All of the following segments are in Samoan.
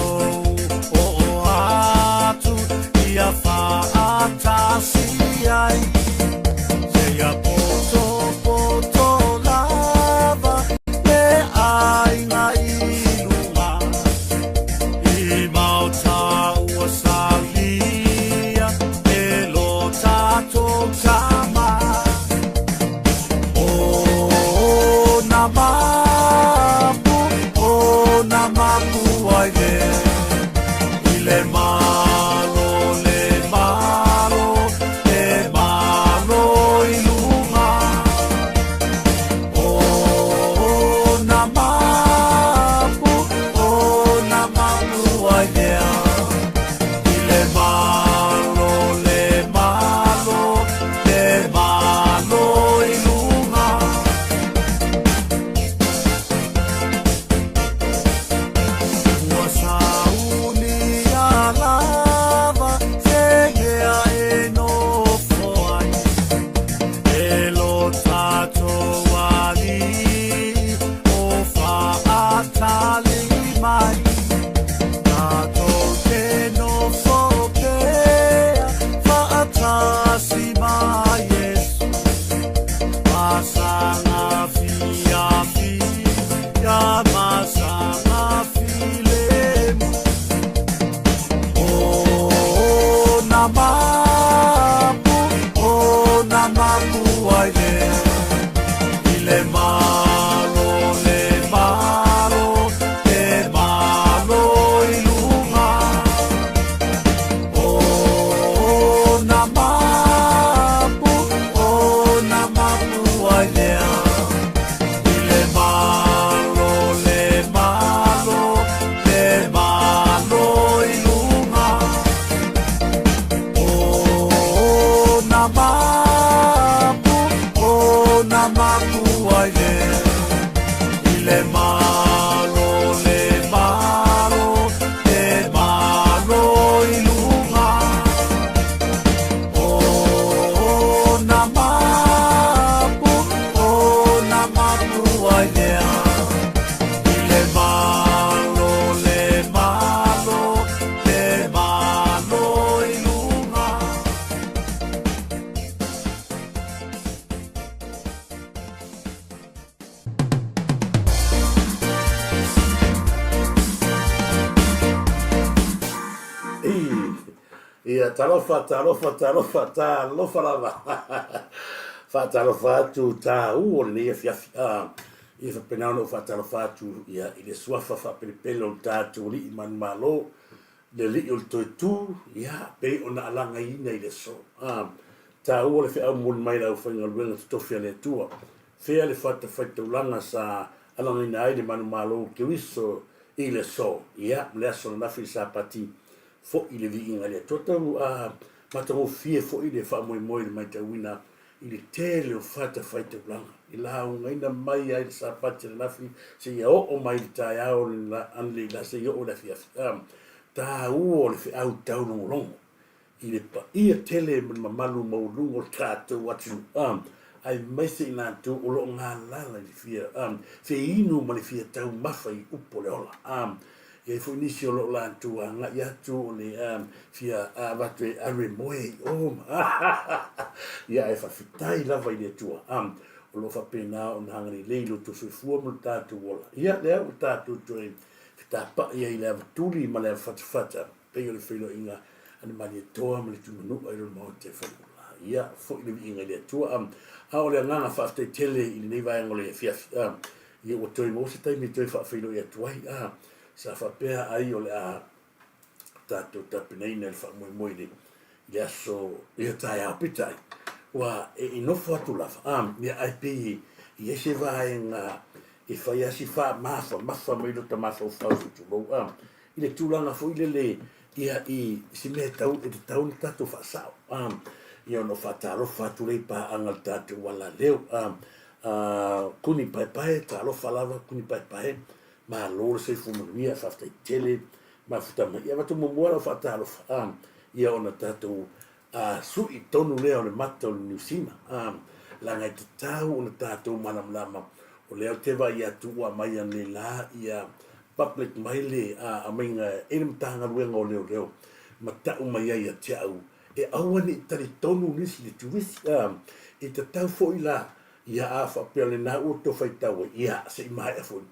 tatou oo atu ia faatasi ai. Seia potopoto lava le aiga i luga, i maota ua salia e lo tatou tama. O na mapu, o na mapu ai le, i le malo, le malo, le malo i luga. O na mapu, o na mapu ai lea, i le malo, le malo, le malo i luga. Ua saunia lava se mea e nofo ai, e lo tatou alii o faatali mai. Tatou te nofo pea faatasi ma Iesu, masaga fiafia, masaga filemu. O na mapu, o na mapu ai le, i le malo, le malo, le malo i luga. O na mapu, o na mapu ai lea, i le malo, le malo, le malo i luga. O na mapu, o na mapu ai le, i le malo, le malo, le malo i luga. O na mapu, o na mapu ai lea, i le malo, le malo, le malo i luga. Ia, talofa, talofa, talofa, talofa lava. Faatalofa atu tāu o lenei afiafi. Ah, ia faapena ona ou faatalofa atu ia, i le suafa faapelepele o le tatou alii manumalo, le alii o le Toetū, ia, pei ona alagaina i le aso. Ah, tāua le feau momoli mai le aufaigaluega totofi a le Atua. Fea le fatafaitaulaga sa alagaina ai le manumalo o Keriso i le aso, ia, ma le aso ananafi i le Sapati, foi le viiga i le Atua. Tau a matagofie foi le faamoemoe i le matauina i le tele o fatafaitaulaga i laugaina mai ai le Sapati ananafi seia oo mai i le taeao analeila seia oo i le afiafi. A taua o le feau taulogologo i le paia tele ma le mamalu maualuga o le tatou atunuu, a, aemaise i latou o lo o galala i le fia, a, feinu ma le fia taumafa i upu o le ola. A, e i ai foi nisi o lo o latou agai atu o le, a, fia avatu e alu e moe i o ma, ia, ae faafetai lava i le Atua, a, o lo o faapena ona agalelei i lo outou soifua ma lo tatou ola. Ia, lea ua tatou toe fetapai ai i le avatuli ma le avafatafata, pei o le feiloaiga a le Malietoa ma le Tuimanua i lona maota e Faleula. Ia, foi le viiga i le Atua. A, a o le agaga faafetai tele i lenei vaega o le afiafi, a, ia ua toe maua se taimi e toe faafeiloai atu ai. A, sa faapea ai o le a tatou tapenaina i le faamoemoe i le, i le aso ia taeao, peitai, ua e, e nofo atu lava, a, ia ae pei e i ai se vaega e fai lava si faamafamafa mai lota mafaufau se i tulou, a, i le tulaga foi lele ia i se mea e tau e tatau ona tatou faasao a ia ona faatalofa atu lea i paaga le tatou alaleo a a kuni paepae talofa lava kuni paepae malo le soifua manuia faafetai tele mafuta mai ia avatu muamua lau faatalofa a ia ona tatou a sui tonu lea o le mata o le Niu Sina a leaga e tatau ona tatou malamalama o lea ou te vaai atu ua aumai analeila ia. public mai le aumaiga e le Matagaluega o Leoleo ma tau mai ai ia te au e aua ne i talitonu nisi i le turisi. E tatau foi la ia a faapea o lena ua outou faitau ai, ia se i maea foi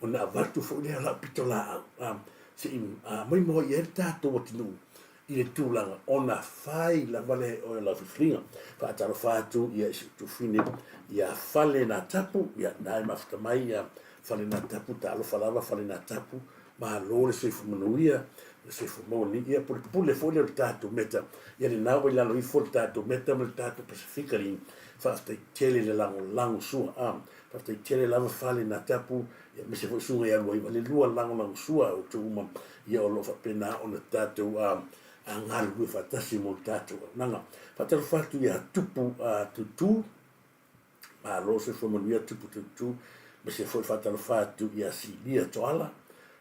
ona avatu foi lea o lau pitolaau, se i maimoa i ai le tatou atunuu i le tulaga ona fai lava lea e oe o lau filifiliga. Faatalofa atu ia i si ou tuafafine ia Fale Natapu, ia na e mafuta mai ia Fale Natapu, talofa lava Fale Natapu, malo le soifua manuia, le soifua maua ni, ia pulepule foi lea o le tatou meta, ia lena ua i lalo ifo le tatou meta ma le tatou Pasifika Link, faafetai tele le lagolago sua, a, faafetai tele lava Fale Natapu, ia aemaise foi susuga ia Luaivalelua lagolago sua outou uma, ia o lo o faapena ona tatou a, a galulue faatasi mo le tatou auaunaga. Faatalofa atu ia Tupu a, Tutu, Malo soifua manuia Tupu Tutu, aemaise foi faatalofa atu ia Silia Toala,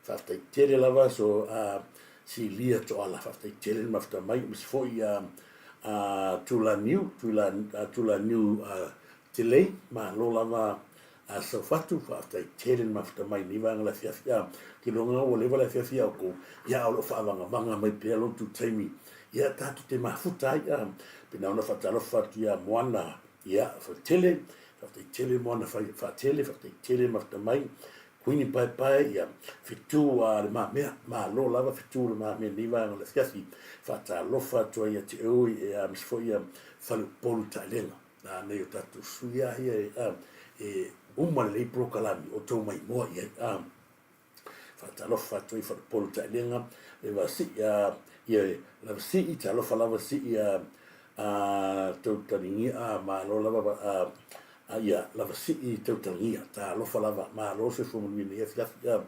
faafetai tele lava so a Silia Toala, faafetai tele le mafuta mai, aemaise foi ia a Tulaniu, Tulaniu Telei, malo lava a Saufatu, faafetai tele le mafuta mai nei vaega le afiafi. A, kiloga ua leva le afiafi ia outou, ia a o lo o faavagavaga mai pea lo outou taimi, ia tatou te mafuta ai, a, pena ona faatalofa atu ia Moana, ia, Faatele, faafetai tele Moana Faatele, faafetai tele mafuta mai, Kuini Paepae, ia, Fetu a le Mamea, malo lava Fetu le Mamea nei vaega o le afiafi, faatalofa atu ai ia te oe, ia, aemaise foi ia Faleupolu Taelega. A nei o tatou sui a ia e, a, e uma lelei polokalame o tou maimoa i ai. A, faatalofa atu ai Falepolu Taelega, le vasii a, ia lavasii, talofa lava sii a, a tautaligia, a, malo lava, a, a, ia lavasii tautaligia, talofa lava, malo soifua manuia nei afiafi, a,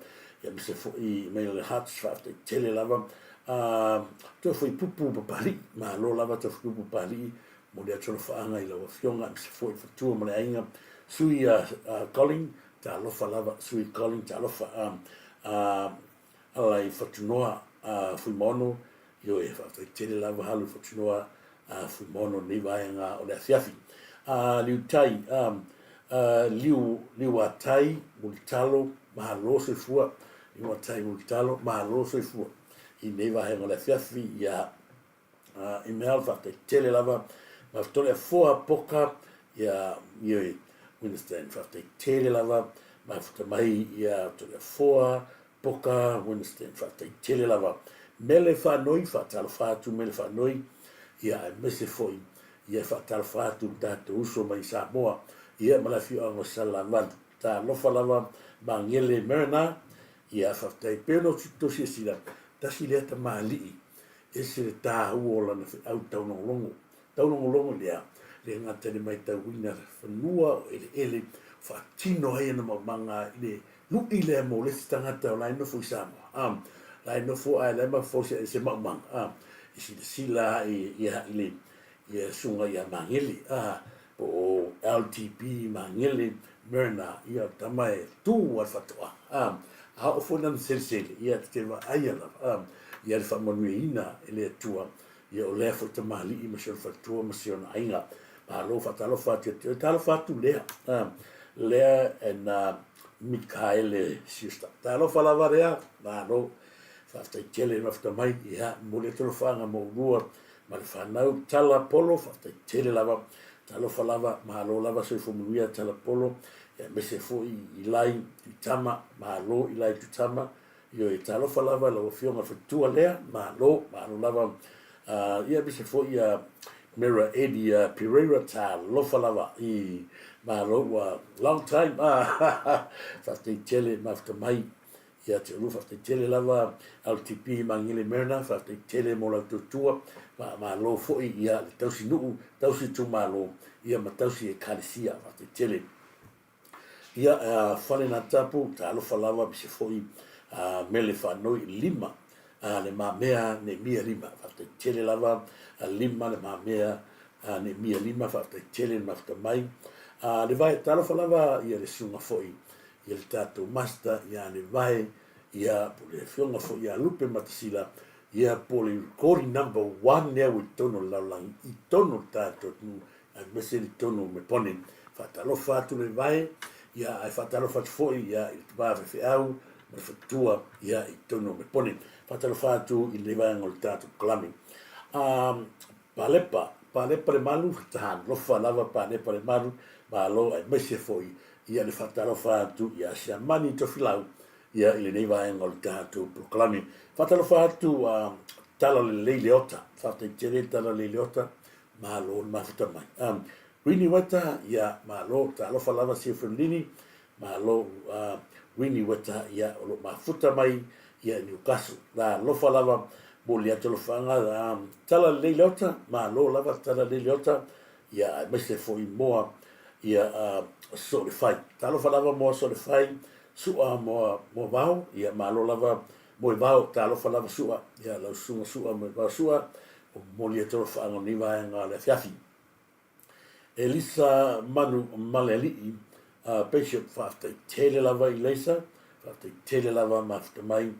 ia aemaise foi mai le Hearts, faafetai tele lava, a, toe foi pupu Papalii, malo lava toe foi pupu Papalii, Momoli atu alofaaga i lau Afioga aemaise foi le faletua ma le aiga, Sui Colin, talofa lava Sui Colin, talofa ala i Fatunoa Fuimaono, ioe, faafetai tele lava halu i Fatunoa Fuimaono nei vaega o le afiafi. Liutai, Liu, Liuatai, Mulitalo, malo soifua, Liuatai Mulitalo, malo soifua i nei vaega o le afiafi, ia I mea o faafetai tele lava ma tole afoa poka ia ia Winston faafetai tele lava ma futa mai ia tole afoa poka Winston faafetai tele lava mele faanoi faatalofa atu mele faanoi ia aemaise foi ia faatalofa atu le tatou uso mai Samoa ia ma le afioaga o Salelavalu talofa lava Magele Marina ia faafetai pei ona outou silasila tasi lea tamalii Ese le tāua o lana feau taulogologo. Taulogologo i le a? Le gata i le maitauina fanua o eleele faatino ai ana maumaga i le lui lea mo le isi tagata o la e nofo i Samoa, a, la e nofo ae la e mafaufau se, se maumaga, a, e silasila i, i, i le, ia susuga ia Magele, a, po o LTP Magele Myrna, ia o le tama e tū a le faatoaga, a, a oo foi lana selesele, ia ta te vaaia lava, a, ia le faamanuiaina e le Atua, ia o lea foi tamalii ma si ona faletua ma si ona aiga. Malo faatalofa atu ia te oe. Talofa atu Lea, a, Lea and Mikaele sister. Talofa lava Lea, malo. Faafetai tele le mafuta mai, ia, momoli atu alofaaga mo ulua ma le fanau. Tala Polo, faafetai tele lava. Talofa lava, malo lava soifua manuia Tala Polo, ia aemaise foi i Lai Tuitama, malo i Lai Tuitama. Ioe, talofa lava i lau Afioga i le Faletua lea, malo, malo lava. Ia aemaise foi ia Mera Eddie Pereira, talofa lava i malo ua long time. Faafetai tele mafuta mai ia te oulua, faafetai tele lava LTP Magele Merna, faafetai tele mo lau tautua, malo foi ia le tausi nuu, tausi itumalo, ia ma tausi ekalesia, faafetai tele. Ia Fale Natapu, talofa lava aemaise foi Mele Faanoi Lima, le Mamea Neemia Lima, faafetai tele lava Lima le Mamea Neemia Lima, faafetai tele le mafuta mai. Le vae, talofa lava ia le susuga foi ia le tatou Master ia le vae ia po le afioga foi ia Lupe Matasila ia po le recording number one lea ua i totonu o le lalolagi i totonu o le tatou atunuu aemaise i totonu o Mepone. Faatalofa atu le vae ia ae faatalofa atu foi ia i le tama faifeau ma le faletua ia i totonu o Mepone. Faatalofa atu i lenei vaega o le tatou polokalame. Palepa, Palepa le Malu, Talofa lava Palepa le Malu, malo aemaise foi ia le faatalofa atu ia Siamani Tofilau ia i lenei vaega o le tatou polokalame. Faatalofa atu a Tala Lelei Leota, faafetai tele Tala Lelei Leota, malo le mafuta mai. Rini Weta, ia malo, talofa lava Siufelini, malo Rini Weta, ia o lo mafuta mai ia i Newcastle. Talofa lava mo le atu alofaga, Tala Lelei Leota, malo lava Tala Lelei Leota, ia aemaise foi moa ia soo le fai. Talofa lava moa soo le fai, sua moa moa vao, ia malo lava moe vao, talofa lava sua, ia lau susuga sua moe vao sua, o momoli atu alofaaga o lenei vaega o le afiafi. Elisa Manu Maleali'i, Bishop, faafetai tele lava i Leisa, faafetai tele lava mafuta mai,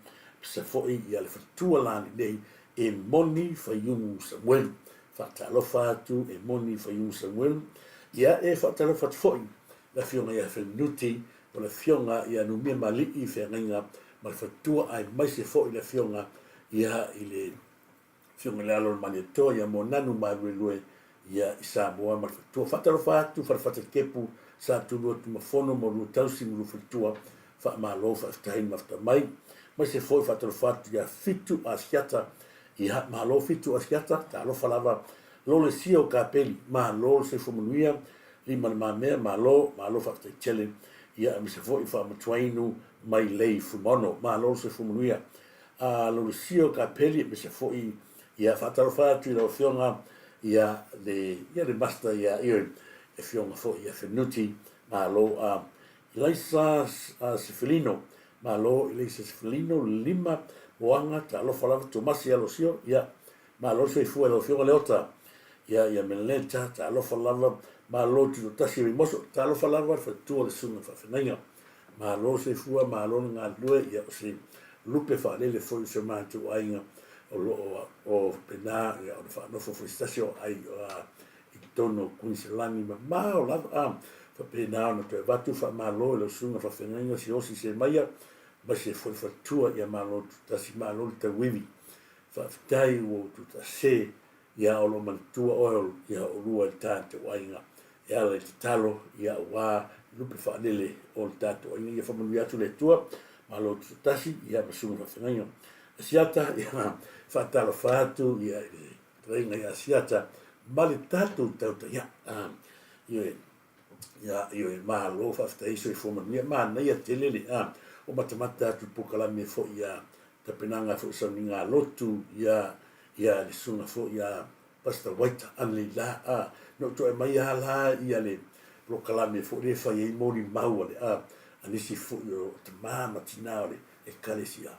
pisa foi ia le faletua la lenei e moni Faiumu Samuelu. Faatalofa atu e moni Faiumu Samuelu, ia e faatalofa atu foi le afioga ia Fenunuti, o le afioga ia Numia Mali'i Feagaiga ma le faletua aemaise foi le afioga ia i le Afioga i le Alo o le Malietoa ia Moananu Maluelue ia i Samoa ma le faletua. Faatalofa atu Falefata Kepu sa tulua Tumafono ma lua tausi ma lua faletua. Faamalo faafetai le mafuta mai. Aemaise foi faatalofa atu ia Fitu Asiata ia malo Fitu Asiata talofa lava lo le sia o Kapeli malo le soifua manuia lima le mamea malo malo faafetai tele ia aemaise foi faamatuainu mai lei Fuimaono malo le soifua manuia a Lolosio Kapeli aemaise foi ia faatalofa atu i lau afioga ia le ia le master ia ioe afioga foi ia Fenuti malo a Elaisa Sefelino malo Elaisa Sefelino lima moaga talofa lava Tomasi Alosio ia malo le soifua i lau afioga Leota ia ia Meleta talofa lava malo Tutoatasi Mimoso talofa lava le faletua le susuga faafeagaiga Malo le soifua, malo le galulue, ia o se lupe faalele foi o si o matou aiga o lo o o faapena ia ona faanofo foi se tasi o ai i totonu o Kuiniselani mamao lava a faapena ona toe avatu faamalo i lau susuga faafeagaiga Siaosi Semaia aemaise foi le faletua ia malo tutasi malo le tauivi faafetai ua ou tutase ia o lo o manatua oe ia oulua i le tatou aiga e ala i tatalo ia aua lupe faalele o le tatou aiga. Ia faamanuia atu le Atua, malo tutoatasi ia ma susuga faafeagaiga. Asiata, ia faatalofa atu ia i le fetalaiga ia Asiata ma le tatou tautaia. Ioe, ia, ioe, malo faafetai soifua manuia, manaia tele le o matamata atu i polokalame foi ia tapenaga foi sauniga lotu ia ia le susuga foi ia Pastor Waita anlei la a na ou toe aumai a la ia le polokalame foi lea e fai ai molimau a le a a nisi foi o tama ma tina o le ekalesia.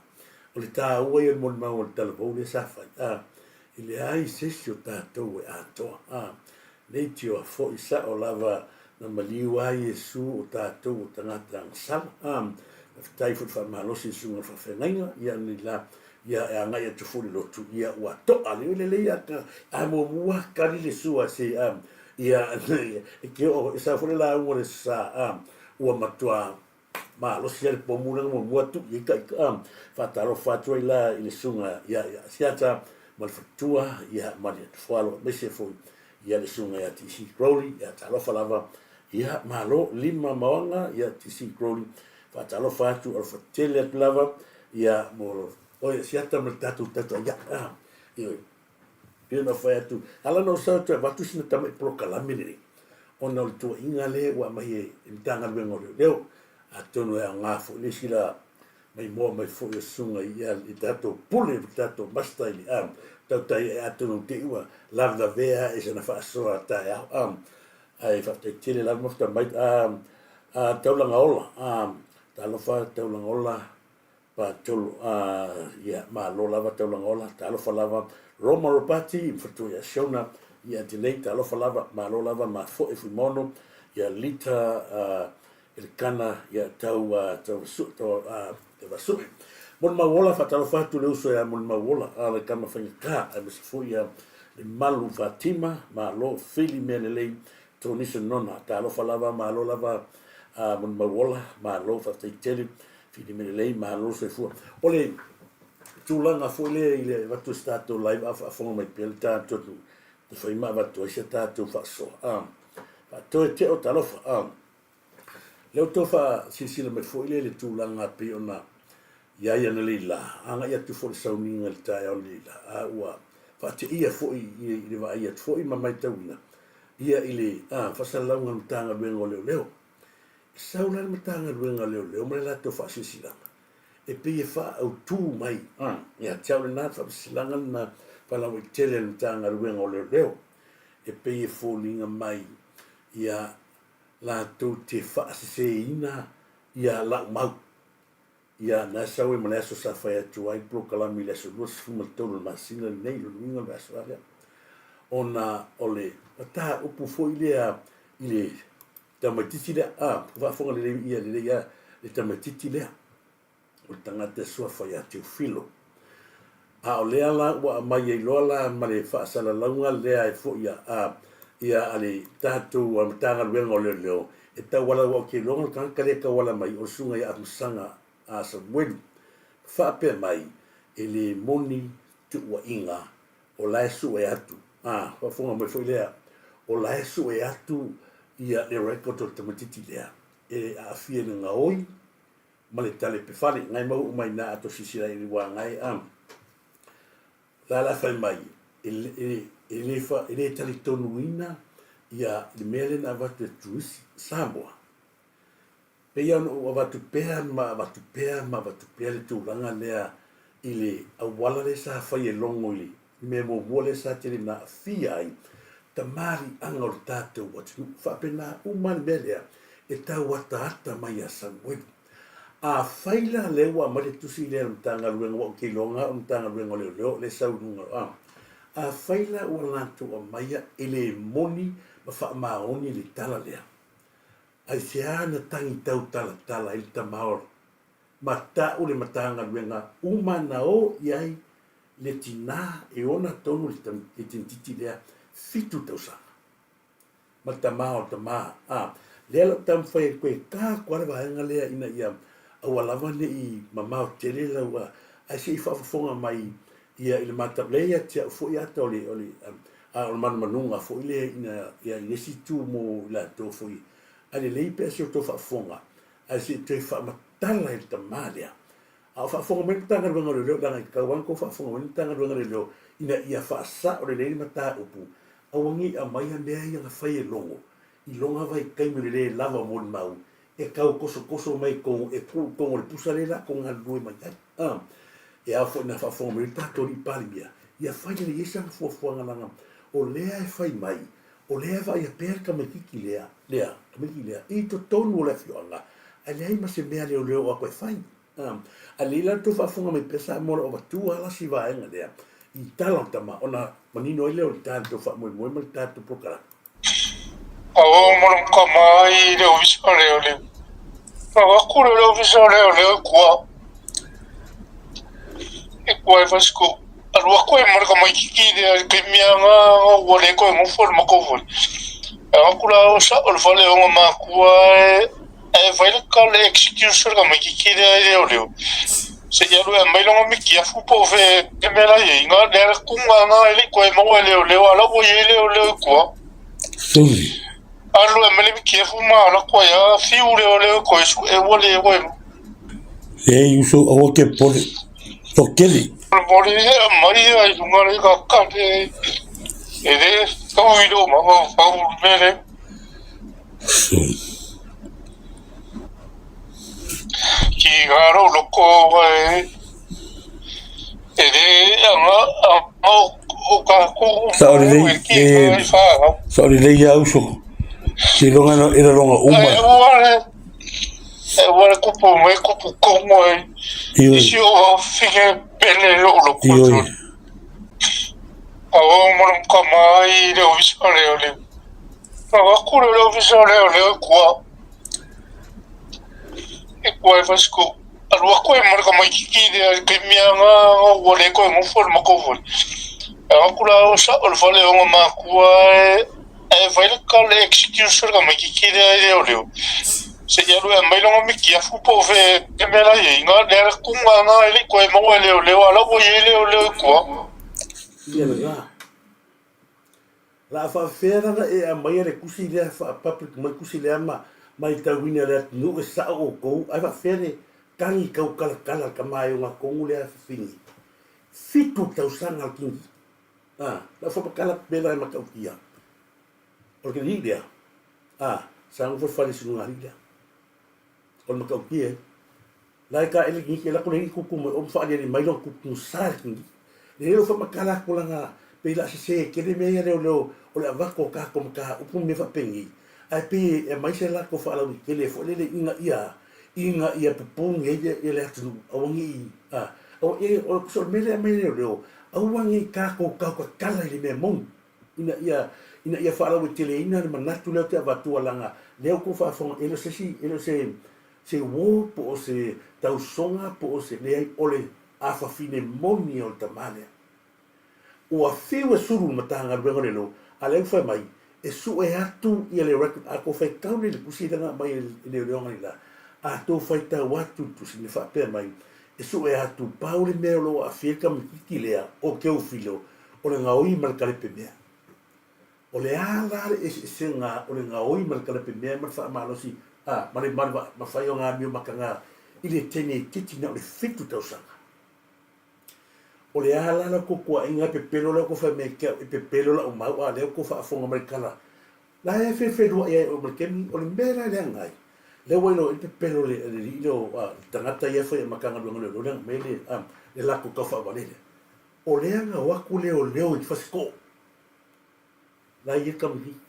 O le taua ia o le molimau a le talavou lea sa fai a e leai se isi o tatou e atoa a leitioa foi sao lava na maliu ai Iesu o tatou o tagata agasala a faafetai foi i le faamalosi i le susuga i le faafeagaiga ia anlei la Ia e agai atu foi le lotu, ia ua to'a le lelei a ka a muamua kali le sua se a ia e ke o e sa foi le lauga le sa a ua matua malosi a le pomu lea na muamua tu i ka a faatalofa atu ai la i le susuga ia ia Asiata ma le faletua ia ma le atufualo aemaise foi ia le susuga ia TC Crowley ia talofa lava ia malo lima maoaga ia TC Crowley faatalofa atu alofa tele atu lava ia mo oe siata ma le tatou tatou ia a ioe pei ona fai atu ala na ou sau atu e avatu sina tamai polokalame lenei ona o le tuuaiga lea ua aumai e le Matagaluega o Leoleo atonu e aoga foi le isi la maimoa mai foi o susuga ia i tatou pule i tatou master i le a tautai ai atonu te i ua lavelavea i sana faasoa taeao a ae faafetai tele lava mafuta mai a taulaga ola a talofa taulaga ola patolo a ia malo lava taulaga ola talofa lava Roma Ropati faletua ia Shona ia Adelaide talofa lava malo lava mafoe Fuimaono ia Lita Elikana ia tau tau tau Tevasue. Molimau ola, faatalofa atu le uso ia Molimau ola, a le tama faigata, aemaise foi ia le malu Fatima, malo fili mea lelei, Tonisa Nona, talofa lava, malo lava a Molimau ola, malo faafetai tele. Filime lelei, malo le soifua. O le tulaga foi lea i le avatu o se tatou live a o faafofoga mai pea le tatou atunuu, e fai ma avatu ai se tatou faasoa. A, faatoe tea o talofa. A, lea ua toe faasilasila mai foi lea i le tulaga pei ona i ai analeila, agai atu foi i le sauniga i le taeao analeila, a ua faateia foi i le vaai atu foi ma matauina ia i le faasalalauga a le Matagaluega o Leoleo. E sau la le Matagaluega o Leoleo ma le latou faasilasilaga e pei e faaautu mai ia te au lena faasilasilaga lena faalauaitele a le Matagaluega o Leoleo e pei e foliga mai ia latou te faaseseina ia lau mau. Ia na sau ai ma le aso sa fai atu ai polokalame i le aso 23 o le masina lenei, lona uiga o le aso lava lea. Ona o le mataupu foi lea i le tamaitiiti lea, a, faafofoga lelei ia lelei lava le tamaitiiti lea, o le tagata e suafa ia Teofilo. A o lea la ua aumai ai loa la ma le faasalalauga lea e foi a, ia a le tatou Matagaluega o Leoleo e tauala aua ou te iloa le tagata lea e tauala mai o le susuga ia Afamasaga a Samuelu. Faapea mai, e le moni tuuaiga o la e sue atu, a, faafofoga mai foi lea, o la e sue atu ia le record o le tamaitiiti lea e aafia i le gaoi ma le talepe fale. Ngai mau uma i ina a tou silasila i le ua ngai a. La la fai mai e e e le fa e le talitonuina ia le mea lea na avatu e Turisi Samoa. Pei ona ou avatu pea ma avatu pea ma avatu pea le tulaga lea i le auala lea sa fai e Logo i le mea muamua lea sa tele na aafia ai tamaliiaga o le tatou atunuu. Faapena uma le mea lea e tau ataata mai ia Samuelu. Afai la lea ua aumai le tusi lea a le Matagaluega, aua ou te iloa na o le Matagaluega o Leoleo lea e sau i luga o, a, afai la ua latou aumaia e le moni ma faamaoni le tala lea, aisea na tagi tautalatala ai le tama o ma tau le Matagaluega uma na o i ai le tinā e ona tonu le tamaitiiti lea 7 tausaga ma le tama o le tama a lea la taumafai e toe ta atu lava le vaega lea ina ia aua lava ne i mamao tele lau ae se i faafofoga mai ia i le mata lea ia te au foi ata o le o le a o le manumanuga foi lea ina ia i le isi itu mo i latou foi ae lelei pe a se i outou faafofoga ae se i toe faamatala i le tama lea A o faafofoga mai le Matagaluega o Leoleo, leaga e tatau lava ona outou faafofoga mai le Matagaluega o Leoleo ina ia faasao lelei le mataupu, aua ne i aumaia mea ia na fai e Logo i lona vaitaimi o le le lava o molimau e tau tosotoso mai i totonu, e tuu i totonu o le pusa lea latou galulue mai ai. A, e ao foi ona faafofoga mai le tatou alii Palemia, ia fai lelei ai sana fuafuaga leaga o lea e fai mai, o lea e vaaia pea le tamaitiiti lea, lea, tamaitiiti lea i totonu o le afioaga, ae leai ma se mea a leoleo o atu e fai. A lelei la le tou faafofoga mai pea Samoa o lo o avatua la si vaega lea i tala o tama ona manino ai lea o le tatou faamoemoe ma le tatou polokalame. Aua mo le kama ai le ofisa leoleo. Avatu le ofisa leoleo i tua. I tua e fasiku. Alu atu ai ma le tamaititi lea i le taimi lava ua le toe nofo i le matou fale. Avatu la o le fale o ona matua e Ae fai le kale excuse le tamaititi lea i leoleo se i alu e aumai lona mitiafu po o fea le mea la e i ai na lea kuga na e le i toe maua e leoleo a o la ua i ai leoleo i tua. Suli. Alu e aumai le mitiafu ma alu atu ai lava fiu leoleo e toe sue ua le toe maua. Leai uso aua ke popole toatele. Popole e aumai i luga le kale e le tau i lou mafaufau le mea lea. Suli. Ki ngā rau loko e e le anga anga o ka ku Sao lelei e sao lelei ia uso. Ki longa no ira longa uma. E ua le e ua le kupu mai kupu kongo e Ioi. isi o fige pele lo loko. Ioi. A o mo ka mai le ofisa le le. Avatu le le ofisa leoleo i tua, i tua e fasiku. Alu atu ai ma le tamaititi lea i le taimi lava ua le toe nofo i le matou fale. Avatu la o le fale o ona matua ae fai le excuse a le tamaititi lea i leoleo. Se i alu e aumai lona mitiafu po o fea le mea la e i ai, na lea le kuga na e le i toe maua e leoleo, a o la ua i ai leoleo i tua. Ia lena. La a faafefea la na e aumaia le tusi lea faa-public mai tusi lea ma matauina e le atunuu e sao outou ae faafefea le tagi taukalatala le tamaioga tonu lea fafine 7 tausaga le kingi a lau faamatala pela e matautia o le alii lea a sa nofo i le fale sinugalii lea o le matautia e la e taele kiniki e lako le alii tutu mai o ma faaliali mai lona tutu sa le kiniki le o faamatala atu lana pei la sese tele mea ia leoleo o le avatu o tatou mataupu ma mea faapenei ae pei e aumai se latou faalauaitele foi lele ina ia ina ia pupuni ai le atunuu aua ne i a o e o le mea lea e aumai e leoleo aua ne i tatou tautatala i le mea moni ina ia ina ia faalauaiteleina le manatu lea ou te avatua leaga lea ua outou faafofoga e le o se isi e le o se se uo po o se tausoga po o se leai o le afafine moni o le tama lea. Ua fiu e sulu le Matagaluega o Leoleo a lea ua fai mai e sue atu ia le record a tou faitau nei i le tusi lea na aumai e leoleo analeila a tou faitau atu i le tusi na faapea mai e sue atu pau le mea o lo o aafia ai le tamaititi lea o Teofilo o le gaoi ma le talepemea. O le a la le eseesega o le gaoi ma le talepemea ma le faamalosi a ma le ma fai o ngā amio mataga i le teine itiiti na o le 7 tausaga? O le a la la outou tuuaiga e pepelo lea outou fai mai ke au e pepelo lau mau a lea outou faafofoga mai le tala la e fefeluai ai oe ma le taimi o le mea la e leaga ai lea ua iloa ai le pepelo le le alii lea o le tagata ia e fai matagaluega leoleo lea na aumai le le latou taufaavale lea O lea na o atu leoleo i Fasitoo, la e i ai le tamaitiiti.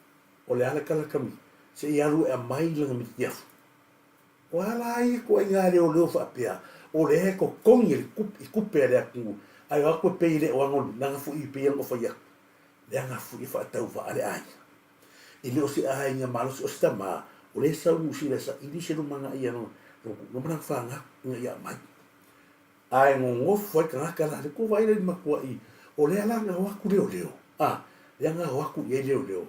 O le a le tala tamaitiiti? Se i alu e aumai lana mitiafu. O a la ia ituaiga leoleo faapea, o lea e totogi e le i tupe a le atunuu, ae o atu e pei e le o ano leaga foi pei ona ou fai atu, leaga foi e faatauvaa le aiga. E le o se aiga malosi, o se tama, o lea e sau i Niu Sila e saili se lumanai ia lona fanau ina ia aumai. Ae gogofo ai tagata la, le kou vaai lea i le matuai, o lea la na o atu leoleo, a, lea na o atu i ai leoleo,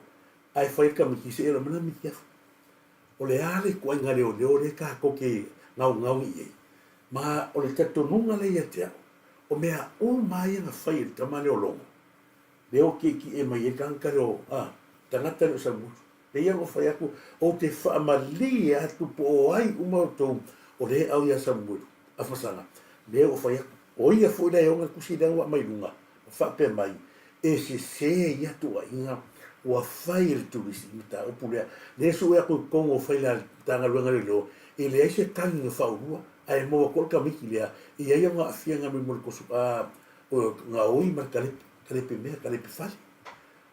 ae fai le tamaitiiti se i alu e aumai lana O le a le ituaiga leoleo lea tatou te gaogaogi i ai? Ma o le talitonuga lea ia te au, o mea uma lava ia na fai e le tama lea o Logo, lea ua tietie mai ai le tagata lea o, a, tagata lea o Samusu. Pei ona fai atu, ou te faamalie atu po o ai uma outou o lea e au ia Samuelu, Afasaga, lea ua fai atu, o ia foi la e ona le tusi lea ua aumai i luga, ma faapea mai, e sese ia tuuaiga ua fai e le turisi i mataupu lea. Lea sue atu i totonu o faila a le Matagaluega o Leoleo, e leai se tagi na faaulua, ae maua atu ai le tamaiti lea, e i ai ona aafiaga mai mo le toso, a, o gaoi ma le kalepe, kalepe mea, kalepe fale.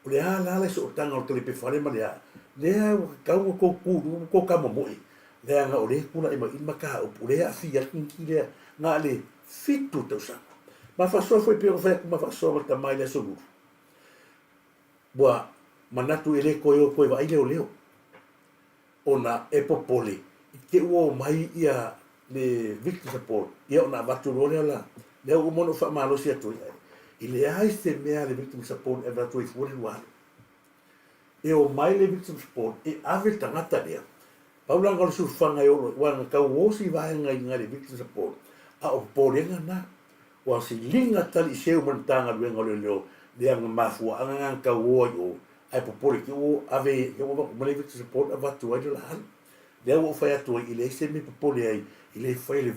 O le a la le sootaga o le kalepe fale ma le a? Lea ua tatau ona tou tu i luga ma tou tamomoe, leaga o lea e tulai mai i le mataupu, o lea e aafia ai le tamaititi lea na o le 7 tausaga. Ma faasoa foi pei ona fai atu ma faasoa ma le tama i le Aso Lulu, ua manatu e le toe o toe vaai leoleo, ona e popole i te ua omai ia le victim support ia ona avatu loa lea la lea ua uma ona ou faamalosi atu ai e leai se mea a le victim support e avatu ai fua le 20. E omai le victim support e ave le tagata lea pau la o le sulufaga e olo aua na tau o si vaega i le victim support a o popolega na ua siliga tali seu ma le Matagaluega o Leoleo lea na mafuaaga na tau o ai o ae popole te ua ave ua avatu mai le victim support avatu ai le la alu. Lea ua ou fai atu ai, e leai se mea e popole ai i le fai e le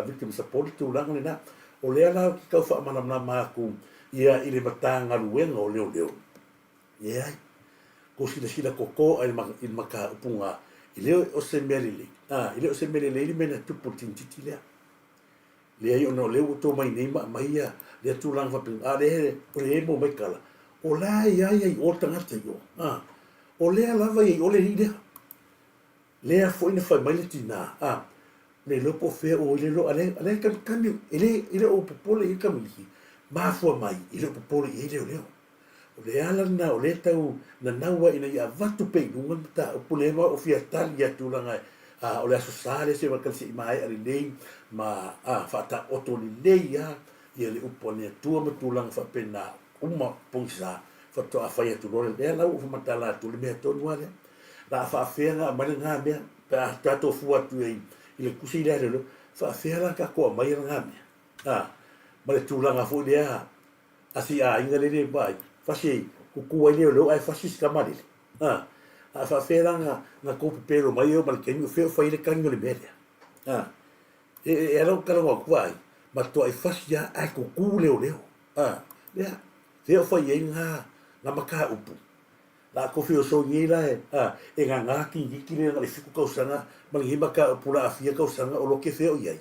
victim support le tulaga lena. O lea la ou te tau faamalamalama atu ia i le Matagaluega o Leoleo, leai, kou silasila koko i le mataupu na, e le o se mea lelei, e le o se mea lelei le mea na tupu i le tamaitiiti lea. Leai, ona o lea ua outou mai nei ma aumai ia lea tulaga faapena, a o lea o lea e maua mai tala, o la e i ai i o le tagata i o, a, o lea lava e i ai i o le alii lea. Lea foi na fai mai le tina, a, le iloa po o fea o i le iloa, a lea, a lea e kamikami, e le, e le o popole i ai le kamikami, mafua mai, e le o popole i ai leoleo. O le ala lena o lea e tau nanau ai ina ia avatu pea i luga le mataupu lea ma ou fia tali atu leaga o le Aso Sa lea se i se i maea lelei ma faataoto lelei lava ia le upu a le Atua ma tulaga faapena uma pogisa faatoa fai atu loa lea la ua ou faamatala atu le mea tonu lava lea. La a faafea na aumai lena mea pe a tatou fua atu i ai i le tusi lea a leoleo, faafea la tatou aumaia lena mea? A, ma le tulaga foi lea a si aiga lele e vaai, fasi e tutu ai leoleo ae fasi si tama lele. A, a faafea la na, na tou pepelo mai e oo ma le taimi o fea o fai ai le tagi o le mea lea? A, e, e, e ala ou talanoa atu vaai, matuai fasi lava ae tutu leoleo. A, lea, fea o fai ai na, na mataupu? La a tofi oso nei la e, a, e gagā kikiki le na o le 7 tausaga ma lenei mataupu la a fia tausaga o loke fea o i ai.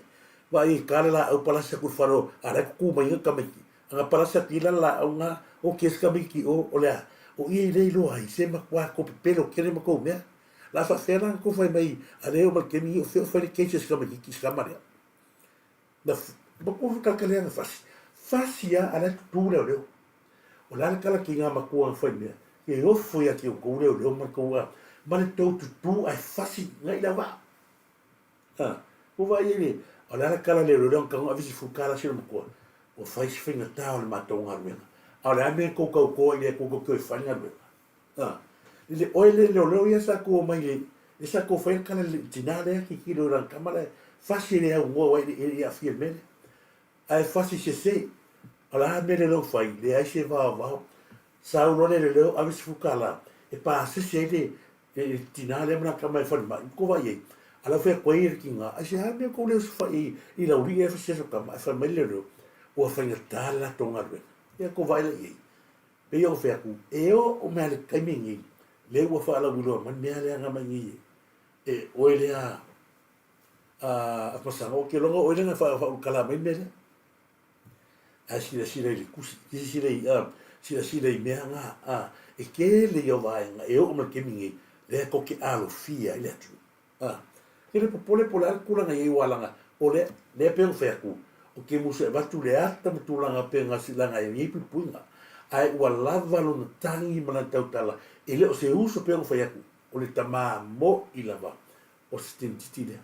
Vaai e ka le laau palasi atu i le fale o, a la e tutu mai na tamaiti. A na palasi atu i la le laau na, o ke se tamaiti o, o le a? O ia i le iloa ai, se matua tou pepelo tele ma tou mea. La a faafefea la na tou fai mai a le oo ma le taimi nei o fea o fai le case a si tamaititi si tama lea. Na, matua fatalekaleaga fasi. Fasi a, a la e tutu leoleo. O le a le tala ki ngā matua na whai mea, e ofo ia ki o kou leoleo ma le tou a, ma le tou tutū ae fasi ngai la waa. A, ua vaai ai le, o le a le tala leoleo na tago ave si fulu tala si ona matua, ua fai si faigata o le matou galuega. A o le a mea na tou tautoa i le Atua tou te o e fai le galuega? A, i le oe le leoleo ia sa tou omai le, le sa tou fai le tala i le tinā lea tilotilo i lana tama la e fasi e le aunoa aua e le i aafia i le mea lea. Ae fasi sese, o le a mea leleu fai, leai se vaovao. Sau loa le leleu ave $10 e pasese ai le le tina lea ma lana tama e falemai. Ua tou vaai ai, a la ua fai atu ai le tina, aisea mea tou le osofai i laulii ae fasi aso tama? Ae fai mai le leleu, ua faigata le latou galuega. Ia tou vaai la i ai. Pei ona fai atu, e oo mai lava i le taimi lenei, lea ua faalauiloa mai le mea lea na aumai nei e oe lea a Masaga, ou te iloa o oe lea na faaulukala mai le mea lea. Ae silasila i le tusi, silasila i, silasila i mea na, a, e tele ia o vaega e oo mai le taimi nei, lea tou te alofia ai le atunuu. A, ke le popole po o le a le tulaga i ai ua laga, o lea, lea pei ona fai atu, ou te musu e avatu le ata ma tulaga pei ona laga i nei puipuiga, ae ua lava lona tagi ma lana tautala, e le o se uso pei ona fai atu, o le tamā mo'i lava o se teinititi lea.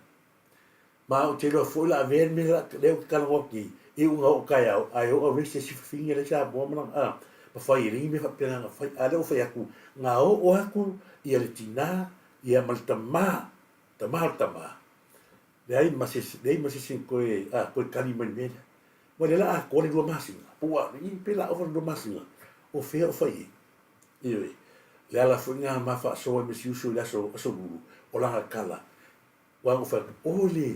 Ma ou te iloa foi la avea le mea lea ou te talanoa atu nei, e uu na oo taeao, ae oo au se isi fafine lea i Samoa ma lana, a, ma fai e leai ni mea faapena na fai. A lea ua fai atu, na oo atu ia le tina ia ma le tama, tama o le tama, leai ma se, leai ma se isi na toe, a, toe tali mai i le mea lea. Ua lea la atoa le 2 masina, po ua, pe la ova le 2 masina, o fea o fai ai? Ioe, le ala foi lena ma faasoa ai ma si uso i le aso, aso Lulu, o lana tala, ua na ou fai atu, o le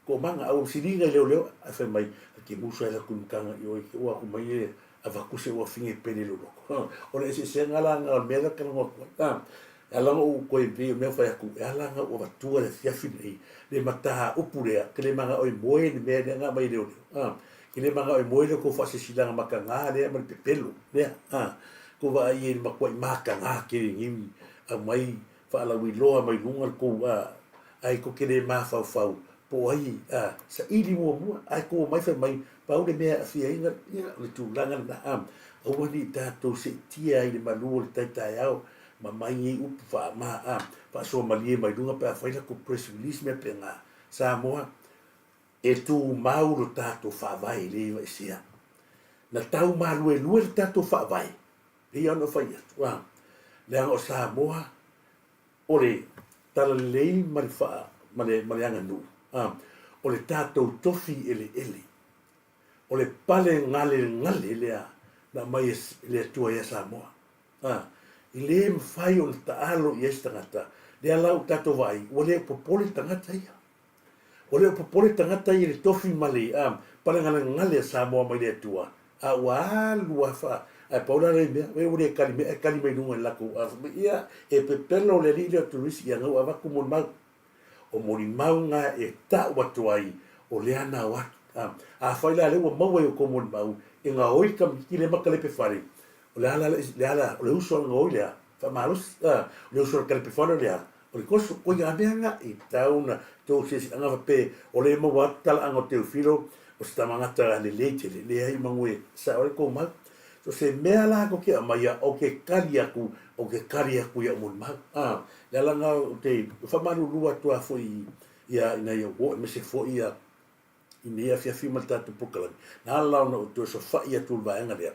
toomaga, a ua siliga i leoleo, ae fai mai, a ke musa ai latou i mataga i oe, ke ua aku mai e avatu se uafine e pele i lou loto. O le eseesega la lena o le mea lea ou te talanoa atu ai. A, e ala ona ou toe pei o mea fai atu, e ala ona ou avatua le afiafi lenei, le mataupu lea, ke le manao e moe le mea lea na aumai e leoleo. A, ke le manao e moe le tou faasilasilaga mataga lea ma le pepelo lea. A, tou vaai i ai i le matuai mataga tele nei aumai faalauiloa mai luga le tou a, ae tou te le mafaufau po o ai a, saili muamua ae tou omai fai mai pau le mea e aafia ai na, ia o le tulaga lena a, aua ne i tatou seetia ai i le malu o le tai taeao ma mai nei upu faama a, faasoa malie mai luga pe afai latou press release mea pena. Samoa, e tumau lo tatou faavae e le ivaisea. Na tau maluelue le tatou faavae, pei ona ou fai atu, a, leaga o Samoa o le talalelei ma le faa, ma le, ma le aganuu, a, o le tatou tofi eleele, o le pale galegale lea na aumai e le Atua ia Samoa. A, e le mafai ona taalo i ai se tagata, lea la ua tatou vaai, ua le popole tagata ia. Ua le o popole tagata ia i le tofi ma le palegalegale a Samoa mai le Atua, a ua alu a fa, ae pau la lea mea, ua le kali mai, ae kali mai luga i le latou a, fai mai, ia, e pepelo le alii lea o Turisi, ia na ua avatu molimau. O molimau na e tau atu ai, o lea na o atu. Afai la lea ua maua i outou molimau, e gaoi tamaiti lea ma kalepe fale, o le a la le a la, o le uso a le gaoi lea, faamalosi, o le uso a le kalepe fale o le a? O le koso, ko ia mea nga i tau na tou siasiaga fape o le maua atu talaaga o Teofilo o se tamagata lelei tele, leai magu e sao ai kou mau. So se mea la kou te aumaia, ou te kali atu, ou te kali atu iaʻu molimau. A, le ala na ou te faamalulu atu a foi ia ina ia uo aemaise foi ia i nei afiafi ma le tatou polokalame, na ala ona ou toe sofa'i atu i le vaega lea.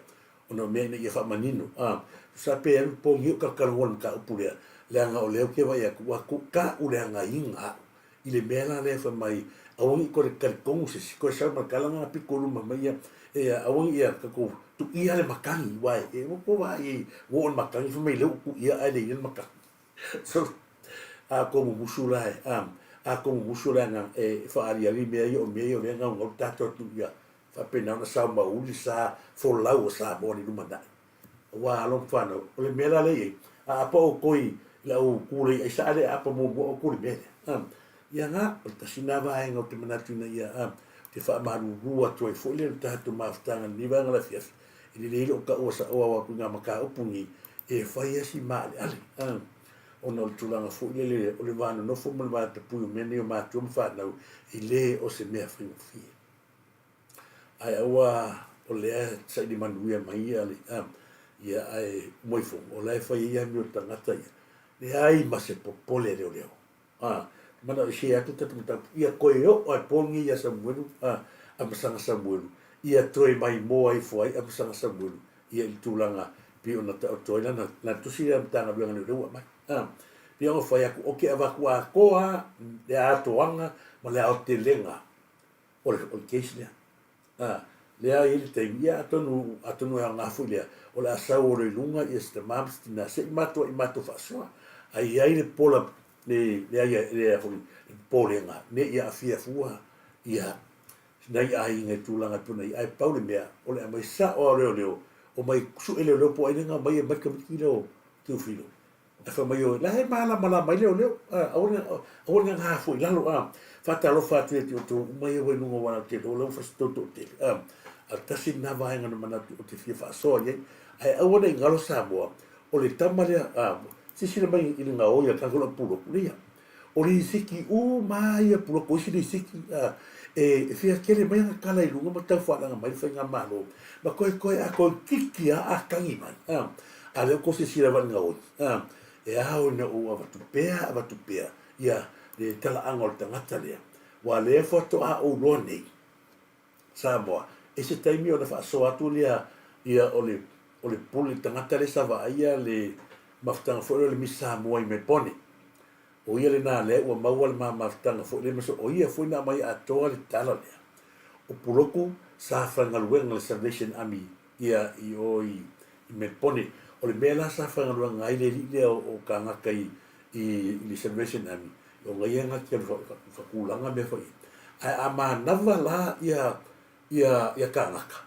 Ona o mea ina ia faamanino, a, tusa pe alu pogi o kalakalaua le mataupu lea, leaga o lea ou te vaai atu ua tuuka'u le agaiga a'u i le mea la lea fai mai aua ne i toe talitonu se isi toe sau ma le tala lena pito i luma mai ia, e aua ne i ia tatou tuia le matagi aua e ua tou vaai i ai ua oo i le matagi fai mai lea ua tuia ae leai le matagi. So, a tou mumusu la e, a, a tou mumusu le agaga e faaaliali mea ia o mea ia o lea e gaugau le tatou atunuu ia faapena ona sao mauli sa folau o Samoa i le lumanai. Aua alo ma fanau, o le mea la lea e i ai, a apa outou i lau kule i aisa a le apa muamua outou i le mea lea. Ia na, o le tasi lena vaega ou te manatu ina ia, ou te faamalulu atu ai foi lea i le tatou mafutaga i lenei vaega o le afiafi, e lelei lou taua saoao atu i ngā mataupu nei, e fai lava si maaleale, ona o le tulaga foi lele o le va nonofo ma le va tapui o mea nei o matua ma fanau, e le o se mea faigofie. Ae aua o lea e saili manuia mai ia le ia ae uma ifo o la e fai ai amio tagata ia. Leai ma se popole a leoleo. A, manao e share atu tatou mataupu ia toe oo a po lenei ia Samuelu a Amasaga Samuelu ia toe maimoa ifo ai Amasaga Samuelu ia i le tulaga pei ona taoto ai lana lana tusi lea Matagaluega a Leoleo ua aumai. A, pei ona fai atu oke avatu atoa le atoaga ma le aotelega o le, o le case lea. A, lea e i ai le taimi, ia atonu, atonu e aoga foi lea, o le a sau olo i luga ia si tamā ma si tinā, se i matou i matou faasoa. A i ai le pola, le, le aia, le a foi, le popolega, ne i aafia fua ia nai aiga i tulaga e pei ona i ai. Ae pau le mea, o le aumai sao lava o leoleo, omai sue leoleo po o ai lea na aumai e aumai le tamaititi lea o Teofilo. Ae fai mai oe, la e malamalama ai leoleo, aua ne aua ne gafua i lalo, a. Faatalofa atu ia te outou uma ia ua i luga o ala tele, o lea ua fai se tou toatele, a. A tasi lena vaega na manatu ou te fia faasoa i ai. Ae aua ne i galo Samoa, o le tama lea, a, silasila mai i le gaoi a le tagata o lau puloku, leia. O lisiti uma lava ia puloku, o isi lisiti, a, e fia tele mai ana tala i luga ma tau faalaga mai le faigamalo, ma toe a toeitiiti lava a tagi mai, a. A lea ua tou silasila lava i le gaoi, a, e ao ina ou avatu pea, avatu pea, ia, le talaaga o le tagata lea, ua lea faatoa ou iloa nei, Samoa, e se taimi ona faasoa atu lea, ia, o le, o le pule, le tagata lea sa vaaia le mafutaga foi lea o le Miss Samoa i Melbourne. O ia lena lea ua maua le ma mafutaga foi lea, ma so, o ia foi na aumai atoa le tala lea. O Puloku sa faigaluega i le Salvation Army ia i o i Melbourne. O le mea la sa faigaluega ai le alii lea o Kagaka i i le Salvation Army, ona ia na te alu faatulaga mea foi ia. Ae a manava la ia ia ia Kagaka,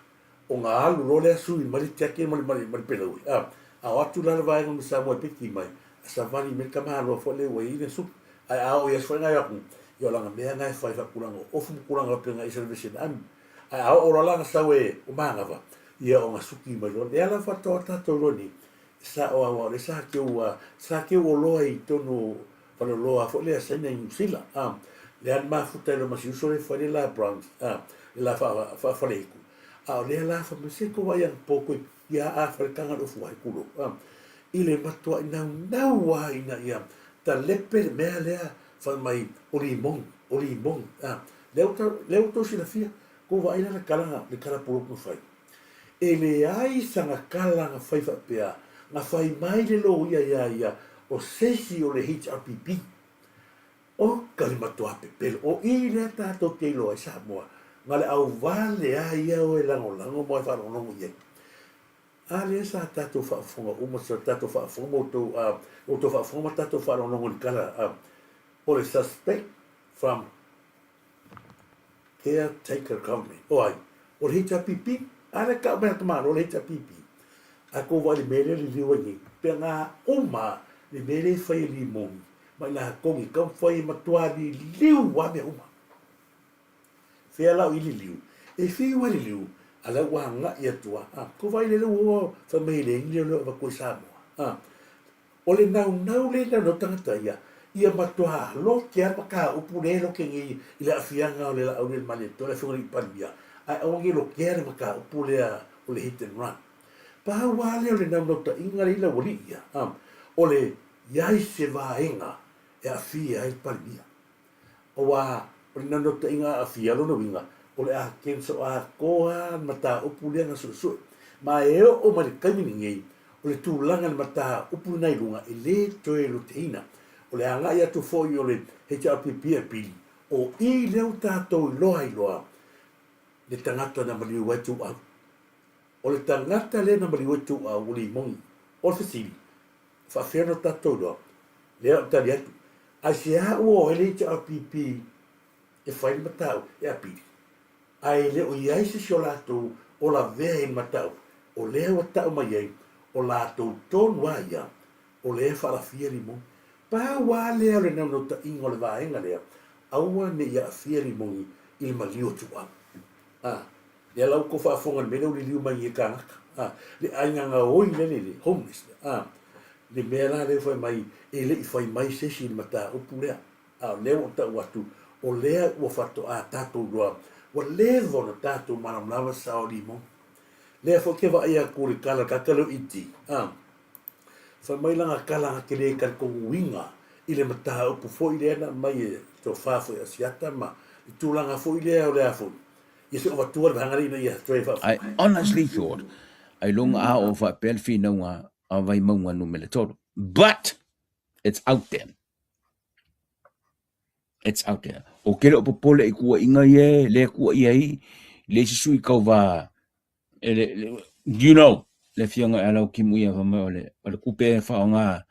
ona alu loa lea sui mai le tiaki ma le ma le peleue, a a o atu la le vaega o Samoa e piki mai, a savali mai le tamaloa foi lea ua i ai le suki. Ae a oo i aso foi na e o atu, ia o lana mea na e fai faatulaga o ofu ma tulaga faapena i Salvation Army. Ae a oo loa la na sau e o manava, ia ona suki mai loa. Lea la faatoa tatou iloa nei, e sao aua o lea sa keu a, sa keu oloa i totonu o faleoloa foi lea a Saina i Niu Sila, a. Lea na mafuta ai loa ma si uso lea e fai le la Browns, a, le la faafaleitu. A o lea la fai mai, se tou vaai anapo koe ia a faletaga le ofu ai, tulou, a. I le matuai naunau lava ina ia talepe le mea lea fai mai o limoni, o limoni, a. Lea ua lea ua tou silafia, tou vaai la le tala le tala poloku na fai. E leai sana tala na fai faapea, na fai mai le loia iā ia o se isi o le HRPP. Oka le matuā pepelo, o i lea tatou te iloa ai Samoa, na le auvale a ia o e lagolago ma e faalogologo i ai. A lea sa tatou faafofoga uma, sa tatou faafofoga ma outou, a, outou faafofoga ma tatou faalogologo i le tala, a, o le suspect from caretaker government. O ai? O le HRPP. A lea tau mai atu malo le HRPP. A kou vaai le mea lea liliu ai nei. Pe ngā uma le mea lea e fai e limoni ma i latou i taumafai e matua liliu lava mea uma. Fea la o i liliu? E fiu lava liliu, a lea ua agai atu lava. A kou vaai lele ua fai mai e leai ni leoleo e avatu ai Samoa. A O le naunau lea i naunau tagata ia, ia matua lote lava le mataupu lea e lote nei i le aafiaga o le laau lea i le Malietoa, le Afioga i le Palemia, ae aua ne i lotea le mataupu lea o le hit and run. Pau lava lea o le naunautaiga lea i laualii ia, o le i ai se vaega e aafia ai le Palemia. Aua o le naunautaiga aafia, lona uiga, o le a cancel atoa lava le mataupu lea na suesue. Ma e oo mai le taimi lenei, o le tulaga i le mataupu lena i luga e le toe luteina. O le agai atu foi o le HRPP e pili, o i lea ua tatou iloa ai loa le tagata na maliu ai Tuuau. O le tagata lea na maliu ai Tuuau o Limoni. O le fesili, e faafefea ona tatou iloa? Lea o le tali atu, aisea ua o ai le HRPP e fai le mataupu e apili? Ae le o i ai se isi o latou o lavea i le mataupu, o lea ua tau mai ai, o latou tonu lava ia, o lea e faalafia Limoni. Pau lava lea o le naunautaiga o le vaega lea, aua ne i aafia Limoni i le maliu o Tuuau. A, lea la ua tou faafofoga i le mea lea ua liliu mai nei e kānaka, a, le aiga gaoi lea le homeless lea, a, le mea la lea ua fai mai, e le i fai mai se isi i le mataupu lea. A o lea ua ou tau atu, o lea ua faatoa tatou iloa, ua leva ona tatou malamalama sao limoni. Lea foi ke vaai atu i le kala kaka leo iti, a, fai mai lana kala na te le talitonuina i le mataupu foi lea na aumai e tofa foi Asiata ma le tulaga foi lea o le a foi, ia se o vatua le vaega lea ina ia toe I honestly thought ailoga a oo faapea le finauga a Vaimauga numera 3. But it's out there. It's out there. O ke le o popole i kuaiga ia e le kuaia ai le isi sui tauva e le, le, you know, le afioga ia Laukimu ia fai mai o le, o le kupe e faaaoga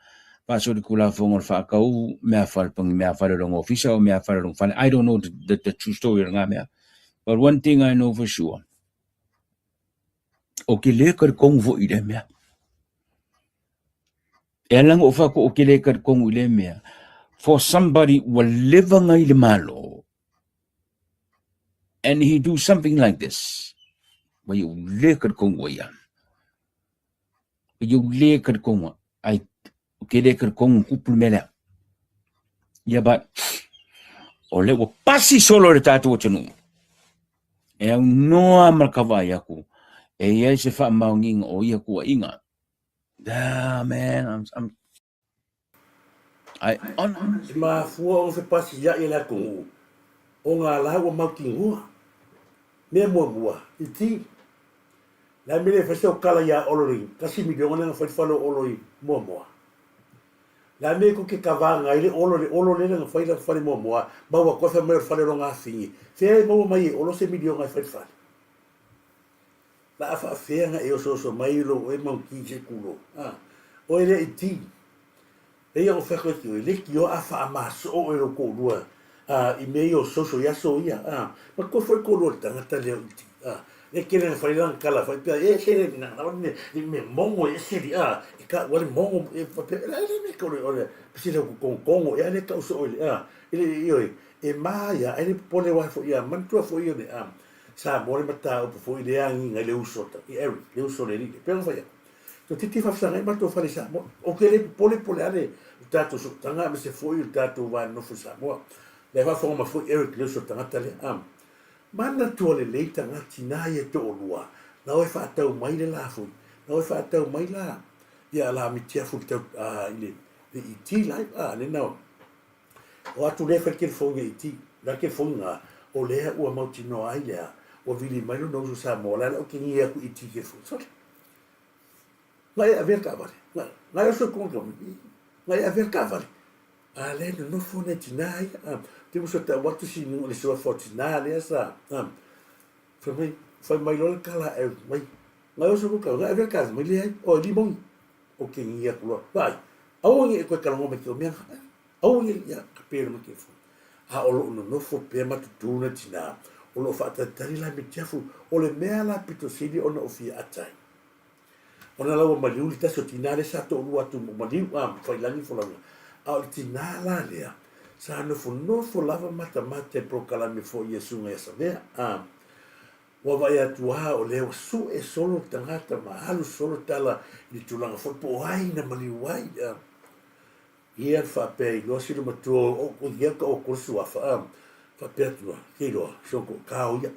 faasolitulafono o le faatau mea fale pangi mea fale o lona ofisa o mea fale o lona fale. I don't know the true story o lena mea. But one thing I know for sure, o ke le talitonu foi i lea mea. E ala ona ou fai atu ou te le talitonu i lea mea, for somebody ua leva nai le Malo, and he do something like this, ua iu le talitonu ai ia. Ua iu le talitonu ai, ou te le talitonu tupu le mea lea. Ia but, o lea ua pasi solo i le tatou atunuu, e aunoa ma le kavaai atu, e i ai se faamaoniga o ia tuuaiga. Ah, man, I'm, I E mafua ona fepasia'i e le atunuu ona la ua mautinoa. Mea muamua, iti, le a mea le fai sau tala ia Olo i tasi miliona lea na fai le fale o Olo i Moamoa? Le a mea tou te kavaga ai le Olo, le Olo lea na fai lana fale i Moamoa, maua atu ai fai mai o le fale o lona afine. Fea e maua mai e Olo se miliona e fai le fale? La a faafefea na e osooso mai lou oe mauti se tulo? A, oe lea iti. Eia o fea koe ki oe, leitioa a faamasoo oe lou toalua a, i mea ia o social i aso ia, a, ma koe foi toalua le tagata lea o iti, a, e kele na fai lana tala fai pea, e ese le na na ne, i me mongo e ese li, a, e ka ua le mongo, e faapea, e la e le me kore o le, pese le kongongo, e a le kau so oe le, a, e le i oe, e ma ia, e le popole wa foi ia, manatua foi ia le, a, Samoa le mataupu foi lea agiga i le uso i Eric, le uso o le alii. E pei ona fai atu, toeitiiti faafesagai matou fale i Samoa. Ou te le popole po o le a le tatou sootaga aemaise foi o le tatou va nonofo i Samoa. Lea e faafofoga mai foi Eric le uso o le tagata lea. A manatua lelei tagata tina ia e toalua, na o e faatau mai le lafui, na o e faatau mai la ia la mitiafu i le tau i le ET live a le na O atu lea fai le telefoni e iti, la le telefoni na, o lea ua mautinoa ai lea, ua vili mai lona uso Samoa, la le ou te gi atu iti i telefoni. Sole! Na e avea le taavale, na, na e oso i kona na e avea le taavale. A lea nonofo nai tinā ia, a, te uso tau atu si le suafa o tinā lea sa, a, fai mai, fai mai loa le tala e mai, na e oso i kona na e avea le taavale mai leai, o e limoni. Ou te gi atu loa, vaai, aua ne i e toe talanoa mai ki o mea na, Aua ne i ka pēra ma telefoni. A o loo nonofo pea ma tutū na tinā, o loo faatalitali la me tiafu, o le mea la pito sili ona o fia ata ai. Ona la ua maliu le tasi o tinā lea sa toalua atu ma maliu, a, ma Faiilagi folauga. A o le tinā la lea, sa nofonofo lava matamata i polokalame foi ia Susuga ia Savea, a, ua vaai atu lava o lea ua sue solo le tagata ma alu solo tala i le tulaga foi po o ai na maliu ai, a. Ia faapea iloa si matua o o ia ka o ko suafa a faapea atu loa ke iloa so ko kao ia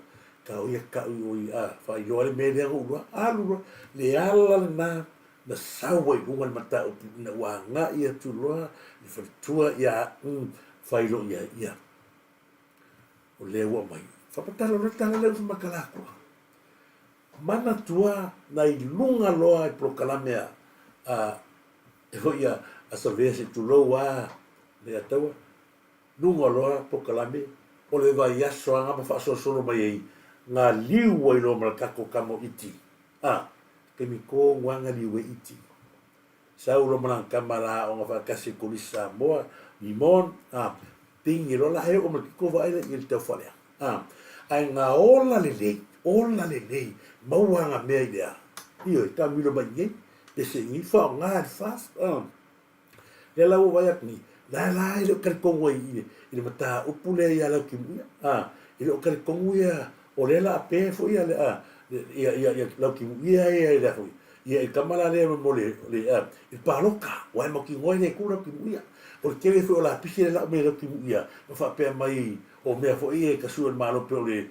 kao ia kau i o ia a faailoa le mea lea ou loa alu loa le ala lena na sau ai luga le mataupu ina ua agai atu loa le faletua ia fai loa ia ia o lea ua aumai faapatala loa le tala lea ua fai mai kala akua. manatua nai luga loa i polokalame a a e foi a a Savea se i tulou a Leiataua, luga loa polokalame o le vaiaso a ma faasolosolo mai ai galiu ai loa ma le tatou tama o Iti. A, taimi tonu a galiu ai Iti. Sau loa ma lana tama la aoga faatasi i Kolisi Samoa, Limon, a, pigi loa la he oo ma le pito vaai la i le taufalea. A, ae na ola lelei, ola lelei, maua ana mea i le a. Ioe, taamilo mai i nei, pese i nei, faaaoga le fast, a. Lea la ua vaai atu nei, la la e le o talitonu ai i le, i le mataupu lea ia Lautimuia, a, e le o talitonu ia, o lea la a pe foi ia, a, ia, ia, ia Lautimuia ia i le a foi, ia i le tama la lea mo le, le, a, i le palota, ua e mautinoa e le tu Lautimuia. O le tele foi o lapisi lea lau mai e Lautimuia, ma faapea mai, o mea foi ia e tasui o le Malo pei o le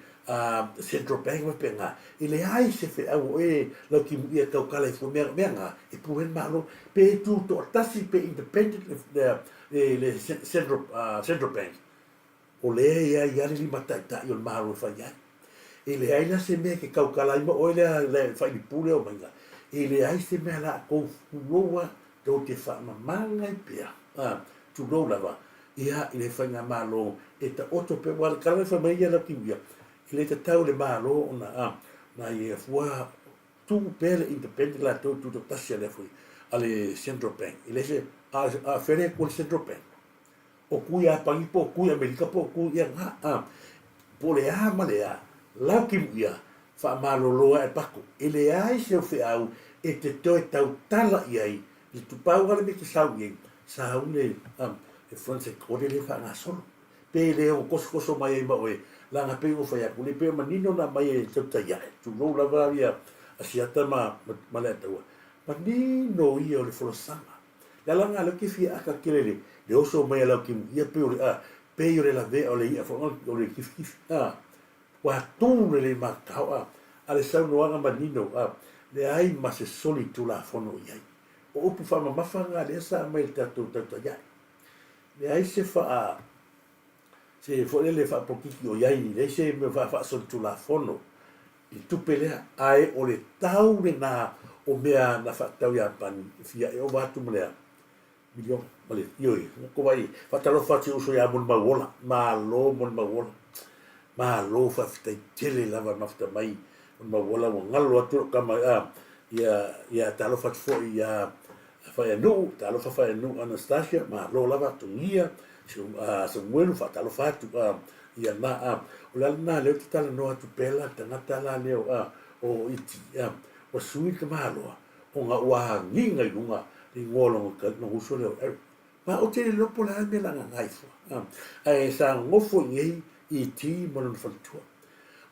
Central Bank ma faapena, e leai se feau o e Lautimuia e tautala ai fua mea, mea na, e pule ai le Malo, pe tutoatasi pe independent le, le, le Central, Central Bank, o lea e i ai lava le limataitai o le Malo e fai ai. E leai la se mea e te tautala ai ma oe lea le failipu lea o maiga, e leai se mea la tou tulou a, tou te faamamaga ai pea, tulou lava, ia, i le faigamalo e taoto pea, aua o le tala e fai mai ai Lautimuia, e le tatau i le Malo ona, a, na ia fua tuu pea le independent latou tutoatasi a le foi, a le Central Bank. E le se, a, a fele atu le Central Bank, o ku i Iapani po o ku i Amerika po o ku i ana, a, po o le a ma le a, Lautimuia, faamalolo ae paku, e leai se feau e te toe tautala i ai I tupau a le mea e te sau i ai, sa u le e front se kore le faagasolo. Pe le ono kosokoso mai ai ma oe, leaga pei ona fai atu, le pei e manino ona aumai e tautai ae, tulou lava ia Asiata ma ma Leataua, manino ia o le folasaga. Le ala lena lea ou te fia aka tele i le oso mai a Lautimuia pei o le a, pei o le lavea o le i'a foi o le kifikifi a. Ua tū lelei matau a, a le saunoaga manino a, leai ma se soli Tulafono i ai. O upu faamamafa na lea sa aumai i le tatou tautaiae. Leai se faa, se foi lele faapolokiki o i ai, leai se mea faasolitulafono i le tupe lea, ae o le tau lena o mea na faatau Iapani e fia e ova atu ma le miliona ma le, ioe, ko vai, faatalofa atu i uso ia Molimauola, malo Molimauola, malo faafetai tele lava mafuta mai Molimauola ua galo atu lou tama a, ia, ia talofa atu foi ia Faianuu, talofa Faianuu Anastasia, malo lava Togia, Samuelu, faatalofa atu a, ia na a, o le ala lena lea ou te talanoa atu pea la tagata la lea o, o Iti, a, ua sui le tamaloa, ona ua agiga i luga le igoa o lona uso lea o Eric. Ma ou te le iloa po o le a le mea o le a gaga ai fua. Ae sa nofo i inei i Iti ma lona faletua.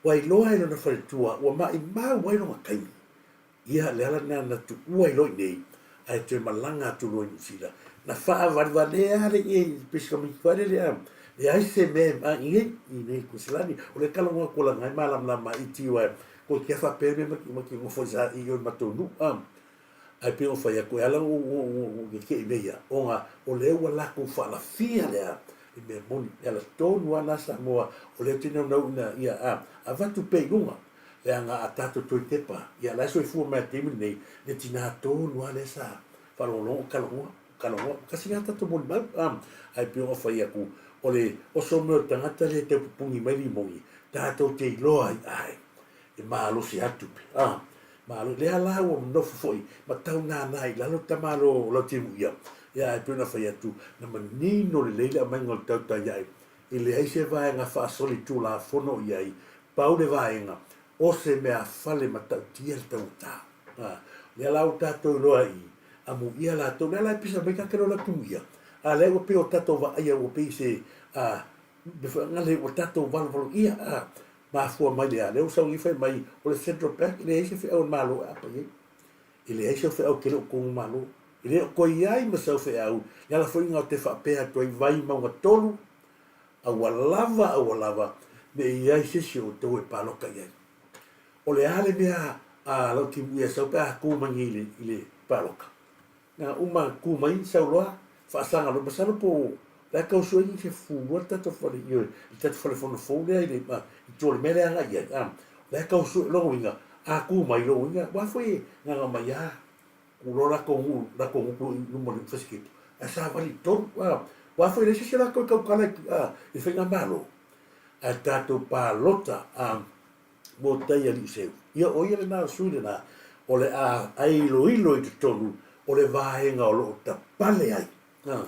Ua iloa e lona faletua ua maimau ai lona taimi. Ia, le ala lena na tuua ai loa i inei, ae toe malaga atu loa i Niu Sila. Na faavalevalea lava le i Pesika lele a leai se mea e i inei, i inei i Kusilani. O le talanoa atu o lana e malamalama ai Iti aua Ko te whapea me maki maki ngofo i sa i o matou nuʻu a ae pei ona fai atu e ala ona ou kekeʻi me ia ona o lea ua latou faalafia lea i mea moni e ala tonu a na Samoa o lea te naunau ina ia a avatu pea i luga leaga a tatou toe tepa ia la e soifua mai a taimi lenei le tina tonu a lea sa faalogologo talanoa talanoa kasi lea tatou molimau a ae pei ona fai atu o le oso mai o le tagata lea e tau pupuni mai limoni tatou te iloa ai ae e malosi atu pe a malo lea la ua nofo foi ma tau nānā i lalo tamalo Lautimuia ia ae pei ona fai atu na manino lelei le aumaiga o le tautai ae e leai se vaega faasolitulafono i ai pau le vaega o se mea fale matautia le taugata a lea la ua tatou iloa i amuia latou lea la e pisa mai ka te Lautimuia a lea ua pei o tatou vaaia ua pei se a Gale ua tatou valovalo ia a mafua mai le a lea ua sau nei fai mai o le Central Bank e leai se feau a le Malo e aapa i ai. E leai sau feau tele o tonu Malo. E le o toe i ai ma sau feau le ala foi lena ou te faapea atu ai Vaimauga 3 aua lava aua lava ne i i ai se isi o outou e paloka i ai. O le a le mea a Lautimuia e sau pe a tu mai nei i le paloka? Na uma tu mai sau loa faasaga loa masalo po o la e tau sue ni se fua le tatou fale ioe le tatou fale fono fou lea i le i tua o le mea lea e agai i ai a o la e tau sue lona uiga A kū mai lou uiga, ua foi e gaga mai a ku loa lakou nuu, lakou gutu i luma o le fasiketi, ae savali i totonu, a. Ua foi e leai se isi o lakou e tautala i, a, i le faigamalo. Ae tatou palota, a, mo tai a Liuseu. Ia o ia lena o le sui lena o le a ailoilo i totonu o le vaega o lo o tapale ai, a.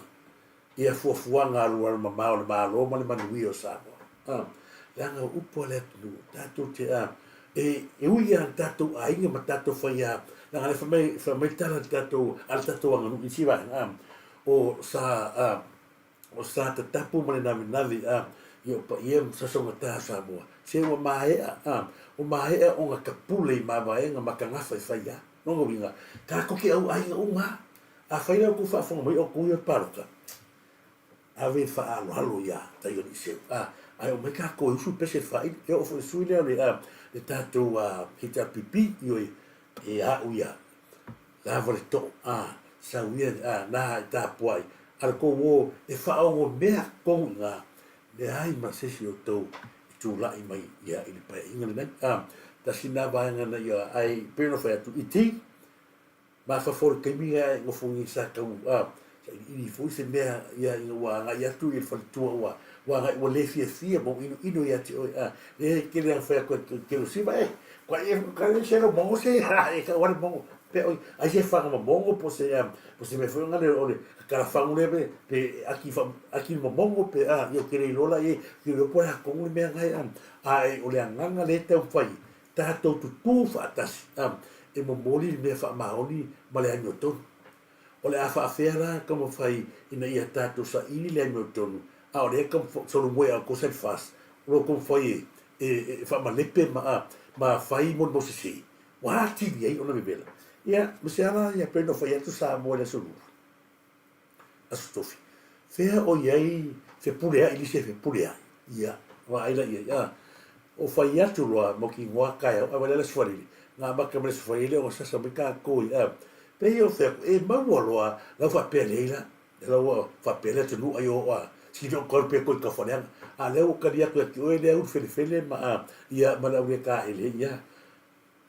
Ia fuafuaga alualumamao o le Malo ma le manuia o Samoa. A, leaga o upu a le atunuu, tatou te, a, e, e ui ia tatou aiga ma tatou faiā, leaga lea fai mai, fai mai tala a le tatou, a le tatou aganuu i isi vaega, a, o sa, a, o sa tatapu ma le navenavi, a, ia o paia ma sasogata o Samoa, se ua maea, a, ua maea ona tapule i mavaega ma tagafa i faiā. Lona uiga, tatou te au aiga uma a. Afai la ua outou faafofoga mai outou ia o le palota, ave le faaaloalo ia Taioliiseu, a, ae omai tatou e usu le pese i le faaili. E oo foi i le sui lea o le, a, le tatou a, HRPP, ioe, e a'u ia, lava le too, a, sau ia, a, na e tapuai, a le tou o e faaogomea tonu i ina, leai ma se isi o outou e tulai mai ia i le paeaiga lenei. A, tasi lena vaega na ia, ae pei ona fai atu, iti, Mafaufau i le taimi lea e nofo nei sa tau sailiili foi se mea ia ina ua agai atu i le faletua ua ua agai ua le fiafia ma ua inoino ia te oe a lea e tele ana fai atu e tele siva e kua e ka le se lo mongo se e ka wale mongo pe oi ai se fanga ma mongo po se po se mea foi ngale o le kala fangu le pe pe aki fa aki ma mongo pe a io kele ilola e ki lo po ya kongu le mea ngai a e o le agaga le tau fai Tatou tutū faatasi, a, e momoli le mea faamaoni ma le amiotonu. O le a faafea la taumafai ina ia tatou saili le amiotonu, a o lea e solomua ia outou selfas, o lo o taumafai e, e, e faamalepe ma, a, ma fai molimau sese, ua atili ai ona vevela. Ia, ma se ala ia pei ona fai atu Samoa i le Aso Lua, Aso Tofi, fea o i ai fepuleai lisi e fepuleai? Ia, vaai la i ai, a, o fai atu loa ma ki ngoa taeao, a wale le Aso Faraile, na amata mai le Aso Faraile ona sasa mai tatou i, a, pei o fai atu, e maua loa lau faapea lelei la, lau faapea le atunuu ai o, a, sili o tau pea koe i tau faleaga, a lea ua tali atu ia te oe lea ulufelefele ma, a, ia, ma le au le taele, ia,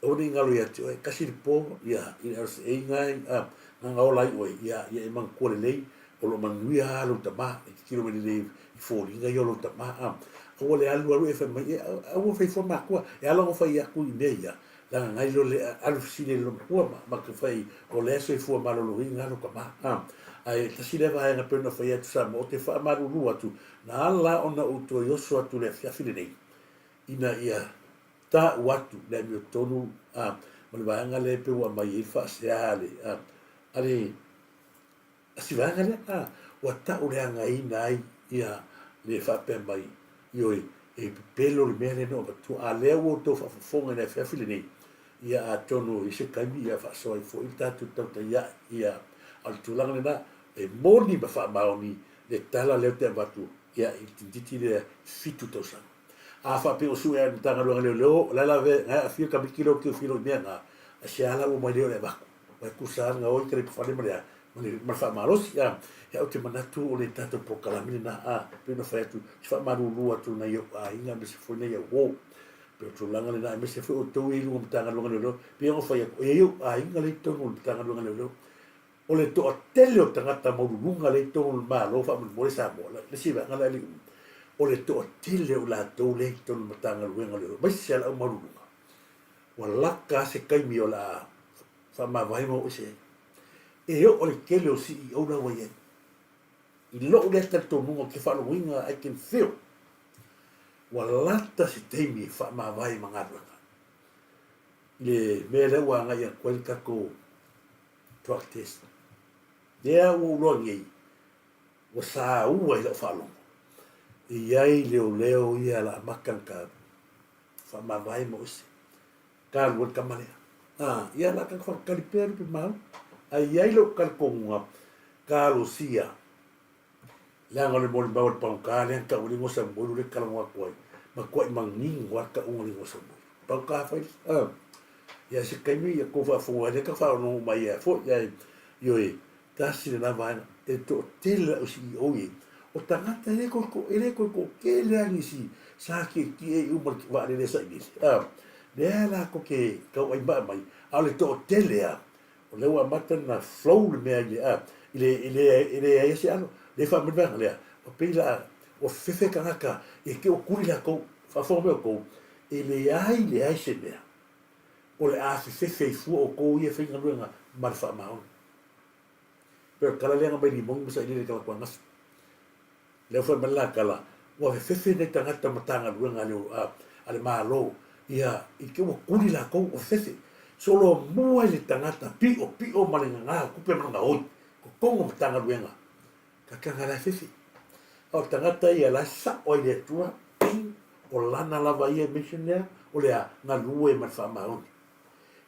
Aua ne i galo ia te oe, tasi le po, ia, i le LCA ngai, a, na ga ola ai oe, ia, ia e manatua lelei, o lo o manuia lava lou tama, e tilotilo mai lelei i foliga ia o lou tama, a. Aua le alu alu e fai mai, e, aua fai fua matua, e ala ona fai atu i mea ia, leaga ngai loa le alu fesili i le matua ma, ma te fai, o lea soifua maloloina lou tama, a. Ae tasi lea vaega pei ona fai atu Samoa, ou te faamalulu atu, na ala ona ou toe oso atu i le afiafi lenei, ina ia Ta'u atu le amiotonu a ma le vaega lea e pei ua aumai ai le faasea a le a a le a si vaega lea a ua ta'uleagaina ai ia le faapea mai, ioe, e pepelo le mea lea na ou avatua. A lea ua outou faafofoga i le afiafi lenei, ia atonu i se taimi ia faasoa ai foi le tatou tautaia'i ia a o le tulaga lena e moni ma faamaoni le tala lea ou te avatu ia i le tamaitiiti lea 7 tausaga. A faapea o sue a le Matagaluega Leoleo, o le a la ve, na e aafia tamaiti lea o teofilo i mea na, a se a la ua mai lea o le avatu. Ua e tusa lava na o i talepafale ma le a, ma le, ma le faamalosi, a. Ia ou te manatu o le tatou polokalame lena, a, pei ona fai atu, se faamalulu atu i nai ou aiga aemaise foi nai au uo. Pei o le tulaga lena, aemaise foi outou ia i luga o Matagaluega Leoleo, pei ona fai atu, e i ai ou aiga lea i totonu o le Matagaluega Leoleo. O le toatele o tagata maualuluga lea i totonu o le Malo faamolemole Samoa, le isi vaega lea alii uma, o le toatele o i latou lea i totonu o le Matagaluega o Leoleo, aemaise lava le au maualuluga, ua lata lava se taimi o le a faamavae ma o ese ai. E oo le tele o CEO la ua i ai. I lou lea talitonuga ou te faalogoina, I can feel, ua lata se taimi e faamavae ma galuega. I le mea lea ua agai atu ai le tatou drug test. Lea ua ou iloa nei, ua saua i lau faalogo, e i ai leoleo ia o le a amata ona ta faamavae ma oe se ta alu ai le tama lea. A, ia o le a tatou faatali pea lupe mau. Ae i ai lou talitonuga, talosia, leaga o le molimau a le pagota lea na tau ai le igoa Samoelu lea e talanoa atu ai, matuai manino lava le tauga o le igoa Samoelu. Pagota fai, a, ia se taimi ia tou faafofoga ai lea ta faalogologo mai ai foi, ae ioe, tasi lena vaega, e toatele lau CEO i ai, o tagata e le toe, e le toe toatele lava nisi sa tietie uma i le vaalele a sailele. A, Lea la ko ke tauaimaʻa mai, a o le toʻatele a, o lea ua amata ona flow le mea i le, a, i le, i le, e leai a se alo. Lea e faamai le vaega lea, ua pei la ua fefe tagata e te ua kuli latou, faafofoga mai outou, e leai leai se mea o le a fefefe ai fua outou ia e faigaluega ma le faamaoni. Pei o le tala lea na mai Limoni ma Sailele i Kalatuangafi. Lea ua fai mai le la tala, ua fefefe nai tagata Matagaluega a le, a le Malo, ia, i te ua kuli latou, ua fefefe. Solomua i le tagata piʻopiʻo ma le gagā o tupe ma le gaoi, totonu o Matagaluega, tagata la e fefe. A o le tagata ia la e sao ai i le Atua, ping, o lana lava ia e mission lea, o le a galue ma le faamaoni.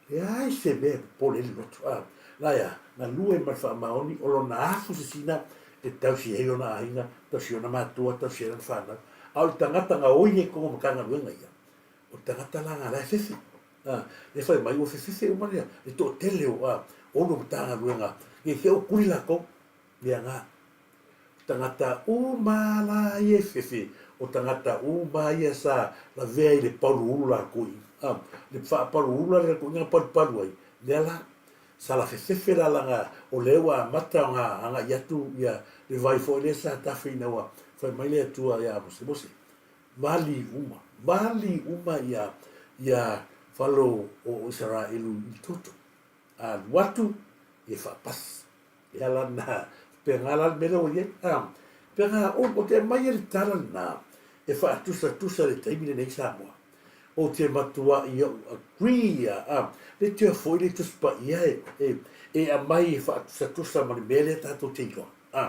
Leai se mea e popole ai le loto. A, la ea, galue ma le faamaoni o lona afu sisina e tausi ai ona aiga, tausi ona matua, tausi ai lana fanau. A o le tagata gaoi ai totonu o Matagaluega ia, o le tagata la na la e fefe. A, lea fai mai ua fefefe uma le, le toatele o, a, o Ofisa Matagaluega, ne i te i ua kuli latou, mea na. Tagata uma la ia e fefe, o tagata uma ia sa lavea i le paluulu latou i, a, le faapaluulu la lea latou i na palupalu ai, lea la, sa la fefefe la laga o lea ua amata ona agai atu ia le vai foi lea sa tafe ina ua fai mai le Atua ia Mose, Mose, vali uma, vali uma ia, ia falo o Isaraelu i le toto, alu atu ia faapasi. Ia la na, pega la le mea lea ua i ai. A, pega, o, o te aumai le tala lena e faatusatusa le taimi lenei i Samoa. Ou te matuai ou agree ia, a, le te foi le Tusi Paia e, e, e aumai e faatusatusa ma le mea lea tatou te iloa. A,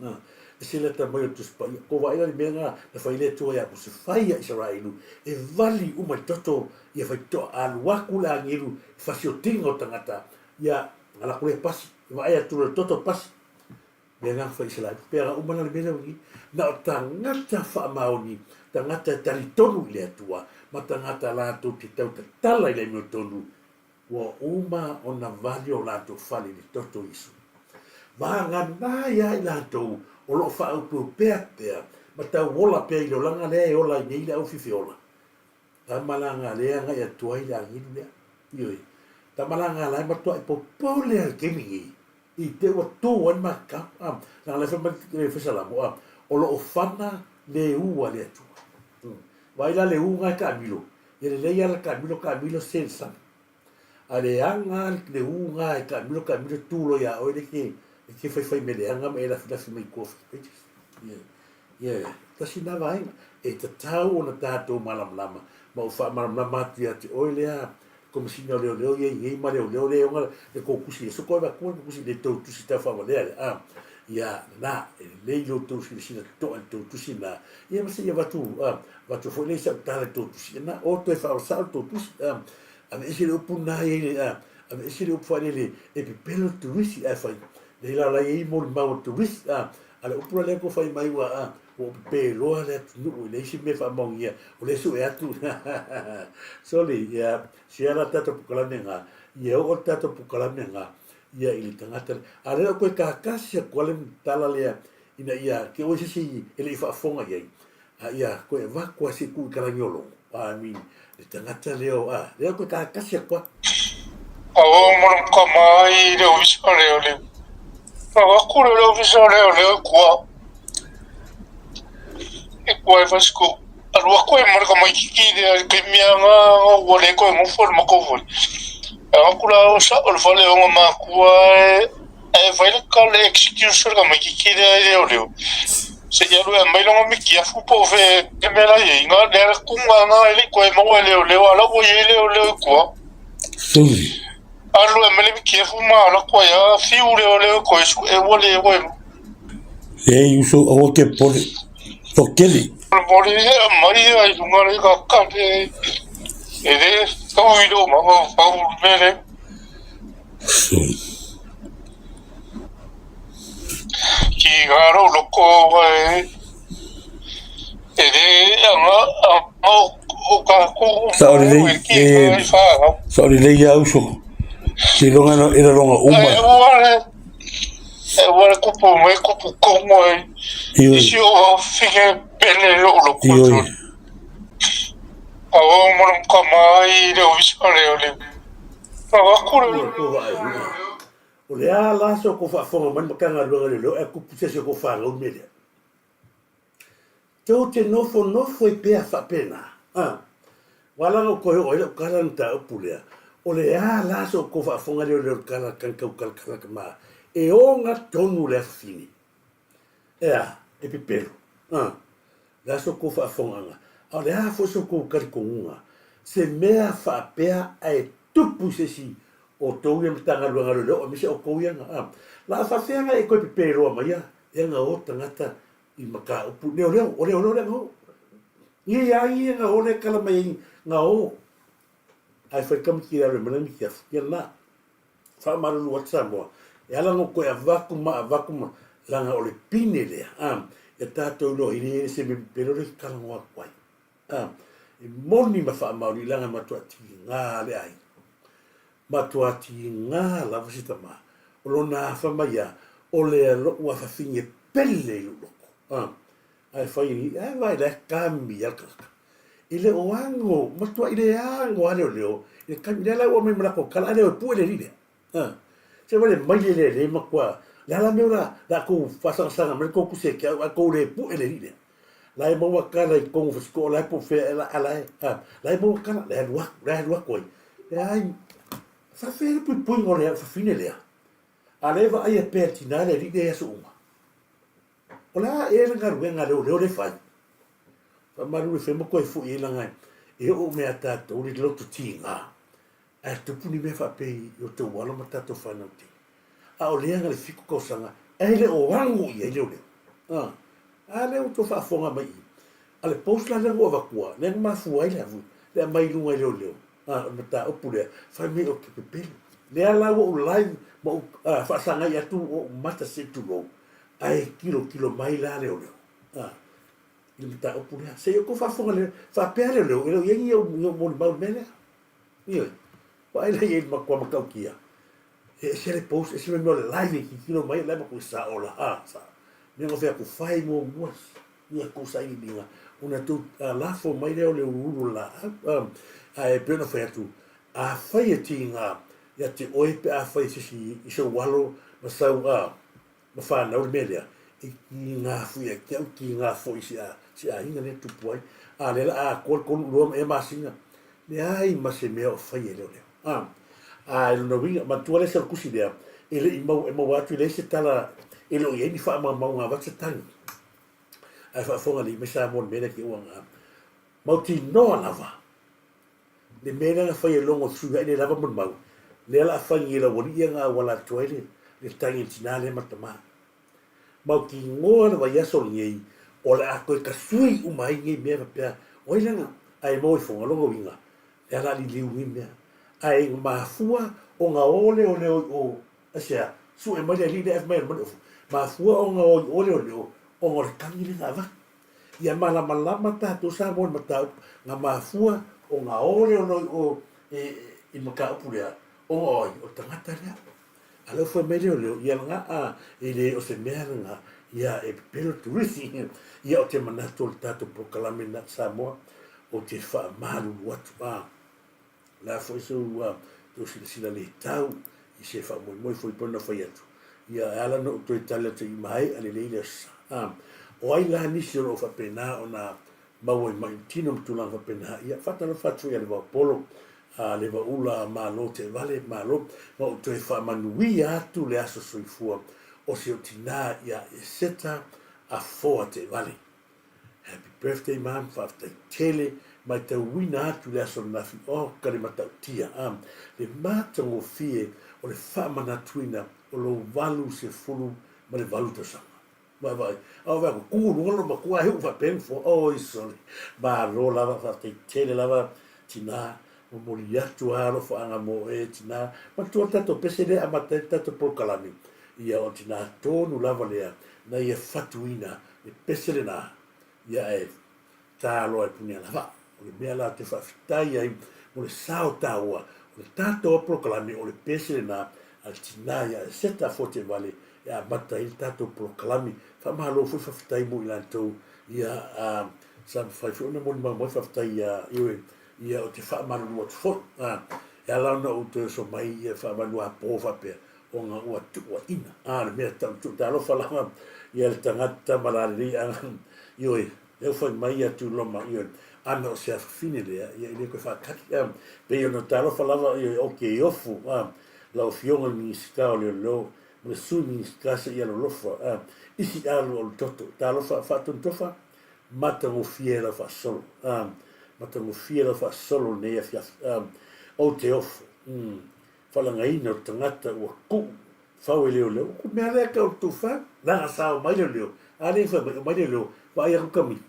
a, e se lata mai o le Tusi Paia. Ko vaai la le mea na, na fai le Atua ia Mose, fai ia Isaraelu, e vali uma i toto ia faitotoa, alu atu le agelu i fasiotiga o tagata, Ia, na lako lea pasi, e vaai atu loa i le toto pasi. Mea na fai Isaraelu, pea na uma la le mea lea ua i ai. Na o tagata faamaoni, tagata e talitonu i le Atua, ma tagata latou te tautatala i le amiotonu, ua uma ona vali o latou fale i le toto o Iesu. Vagana ai lava i latou o lo o faaopeopea pea ma tauola pea i le olaga lea e ola ai nei le aufifiola. Tama la nga lea agai atu ai le agilu lea. Ioe. Tama la nga la e matuai popole a le taimi nei i te ua tu ai le makau. A, leaga la e fai mai le Fesalamo, a, o lo o fana le u a le Atua. Vaai la le u nga e taamilo, ia lelei lava la taamilo taamilo se le sami. A leaga le u nga e taamilo taamilo tu loa ia oe le ke e ke faifai mea leaga ma e lafilafi mai tua o pages. Ioe. Ioe. Tasi na vaega e tatau ona tatou malamalama ma ou faamalamalama atu ia te oe lea Komesina o Leoleo ia i nei ma Leoleo lea e ona le tou tusi e soko e avatua le tusi le tou tusi tau faavalea lea a ia na e lelei lo tou silasila totoa i le tou tusi na ia ma se i avatu a avatu foi lea i sau tala i le tou tusi na o toe faavasao le tou tusi a aveese le upu na ia i le a aveese le upu faalele e pepelo le turisi ae fai lea la la i ai molimau a le turisi a a le upu la lea tou fai mai ua a ua ou pepeloa le atunuu e leai se mea e faamaonia o lea e sue atu soli ia sia la tatou polokalame lena ia oo le tatou polokalame lena ia i le tagata lea a o lea o toe kakasi atu lava le tala lea ina ia te oi se isi e le i faafofoga i ai a ia toe avatu lava se i tuu i Kalagiologo I mean le tagata lea o a lea o toe kakasi atu lava. Aua mo le kama ai le ofisa lea o le Avatu le ofisa lea o lea kua e kua e fasiko alu atu ai ma le tamaititi lea i le taimi lava na ua le toe nofo i le matou fale. Avatu la o sao le fale o ona matua ae fai le tala excuse a le tamaititi lea e leoleo se i alu e aumai lona mitiafu po o fea le mea la e i ai. Na o le tuga lena e le i toe maua e leoleo a o la ua i ai leoleo i tua. Alu e aumai le mitiafu ma alu atu ai lava fiu leoleo e toe sue ua le oe. Leai uso aua te popole, toatele. Popole e aumai ai luga le kakale e le tau i lou mafaufau le mea lea. Ki ngā lou loko e e le aga o kākou Sao lelei, e, sao lelei ia uso. Seiloga e lalonga uma. E ua le E ua le kupu mai kupu kongo e Ioe. Isi o au fige pele lou loko Ioe. A o mo le kama i le ofisa o leoleo. Lau atu le. Ua tou vaai i O le a la se o kou faafofoga mai le Matagaluega o Leoleo ae tupu se isi o kou fanau le mea lea? Tou te nofonofo ai pea faapena, a. Ua ala ona ou toe oo ai lau tala i le mataupu lea, o le a la se o tou faafofoga leoleo i le tala tagi tau talatala tama e ogatonu le afafine? E a, e pepelo, a. O le a so tou faafofogaaga, a o le a foi so tou talitonuga, se mea faapea ae tupu i se isi o tou ia Matagaluega Leoleo aemaise outou ia na, a. La faafefea na e toe pepeloa mai ia e na o tagata i mataupu leoleo, o leoleo lea na o. Ia ia ia na o lea tala mai ai na o. Ae fai tamaiti i lalo e mai lana mitiafu. Ia lena. Faamalulu atu Samoa, e ala ona ou toe avatu ma avatu ma, leaga o le pine lea, a, ia tatou iloa i le se mea pepelo lea e talanoa atu ai. A, e moni ma faamaoni leaga e matua tiga le aiga. Matua tiga lava si tama, o lona afa mai a, o le lou afafine pele i lou loto. A, ae fai e ae vaai la e kami a le tagata. E le o ago, matuai le ago a leoleo i le kami. Lea la ua aumai ma latou tala, a leo e pue le alii lea. A, se vaai le maile lea le matua, le a la mea o le a tou faasagasaga mai le tou tusi ia te au ae tou le pue le alii lea. La e maua tala i totonu o Fasitoouta, la e po o fea ea a la e, a, la e maua tala, la e alu atu, la e alu atu ai. Leai, faafefea le puipuiga o le fafine lea? A lea e vaaia pea e le tina le alii lea i aso uma. O le a ea le galuega a leoleo lea e fai? Faamalu le fema toe foi ai leaga e oo mai ia tatou le loto tiga ae tupu ni mea faapea i o outou alo ma tatou fanau tele. A o lea na le 7 tausaga ae le o ago i ai leoleo. A, a lea ua outou faafofoga mai i i. A le post la lea na ou avatua, lea na mafua ai le avu, le aumai i luga e leoleo. A, o le mataupu lea, fai mai ou te pepelo. Lea la ua ou live ma ou faasagai atu ou mata se i tulou, ae tilotilo mai la leoleo. A, i le mataupu lea. Se i outou faafofoga lelei, faapea leoleo, e le o i ai ni ou molimau i le mea lea. Ioe. Vaai la i ai i le matua matautia. E ese le post, ese le mea o le live e tilotilo mai, la e matua sao la, a, sao. Mea na fai atu, fai muamua ia tou sailiiliga ona tou lafo mai lea o le uluulu o le laau. Ae pei ona fai atu, afai e tiga ia te oe pe afai e se isi i sou alo ma sau ma fanau le mea lea, e tiga foi ia te au, tiga foi i si aiga lea e tupu ai. A o lea o le a atoa le 3 lua ma ea masina, leai ma se mea o faia e leoleo. A i lona uiga, manatua lea se o le tusi lea, e le i maua, e maua atu e leai se tala, e le o i ai ni faamaumauga avatu se tagi. Ae faafofoga lelei mai Samoa i le mea lea te ua na mautinoa lava le mea lea na fai e Logo fesuiai le lava molimau, lea la a fai nei e Laualii ia na auala atu ai le le tagi a le tina lea ma le tama. Mautinoa le vaiaso lenei o le a toe tasui uma ai nei mea faapea o ai lana ae maua ifoga lona uiga lea la a liliu nei mea ae mafua ona o leoleo i o Aisea? Sue mai le alii lea ae fai mai alu mai le ofu. Mafua ona o i o leoleo ona o le tagi lea na avatu. Ia malamalama tatou Samoa i le mataupu na mafua ona o leoleo i o i le mataupu lea ona o ai? O le tagata lea. A lea ua fai mai leoleo ia lena a e le o se mea lena ia e pepelo le turisi. Ia ou te manatu o le tatou polokalame lena Samoa ou te faamalulu atu a. O le a foi sou tou silasila le tau i se faamoemoe foi pei ona fai atu, ia e ala ona ou toe tali atu i maea lelei le aso sa. O ai la nisi o lo o faapena ona maua i maʻi tino ma tulaga faapena, ia faatalofa atu foi ia Levaopolo, Levaula, malo teevale, malo, ma ou toe faamanuia atu le aso soifua o si ou tina ia Eseta Afoa Teevale. Happy birthday mom, faafetai tele, matauina atu le aso ananafi, oh ka le matautia a, le matagofie o le faamanatuina o lou 88 tausaga. Vaavaai, a o vaai atu, tu luga lou matua ae uu faapea nofoa, oi sole, malo lava, faafetai tele lava tina, momoli atu lava alofaaga mo oe tina, manatua le tatou pese lea e amata ai le tatou polokalame, ia o le tina tonu lava lea na ia fatuina Le pese lena, ia e tā loa e Punialavaa. O le mea la ou te faafetai ai mo le sao taua o le tatou polokalame, o le pese lena a le tina ia Eseta Fotivale e amata ai le tatou polokalame. Faamalo foi faafetai mo i latou ia sa mafai foi ona molimau mai. Faafetai ia Ioe. Ia, ou te faamalulu atu foi, a, e ala ona ou toe oso mai ia faavaluapo faapea, ona ua tuuaina, a, le mea tau tuu talofa lava ia le tagata ma la lelei a, ioe, lea ua fai mai ia Tuiloma, ioe, ana o se afafine lea, ia e le toe faatali, a, pei ona talofa lava, ioe, o ke ofu, a, lau Afioga i le Minisita o Leoleo ma le Sui Minisita seia lolofa, a, isi alu o le toto, talofa faatonutofa, Matagofie lau faasolo ah Matagofie lau faasolo lenei afiafi ah Ou te ofo mm Falagaina o le tagata ua kuu fau e leoleo Ua mea lea kau le tufa Laga sao mai leoleo A lea fai mai omai leoleo Vaai aku ka miki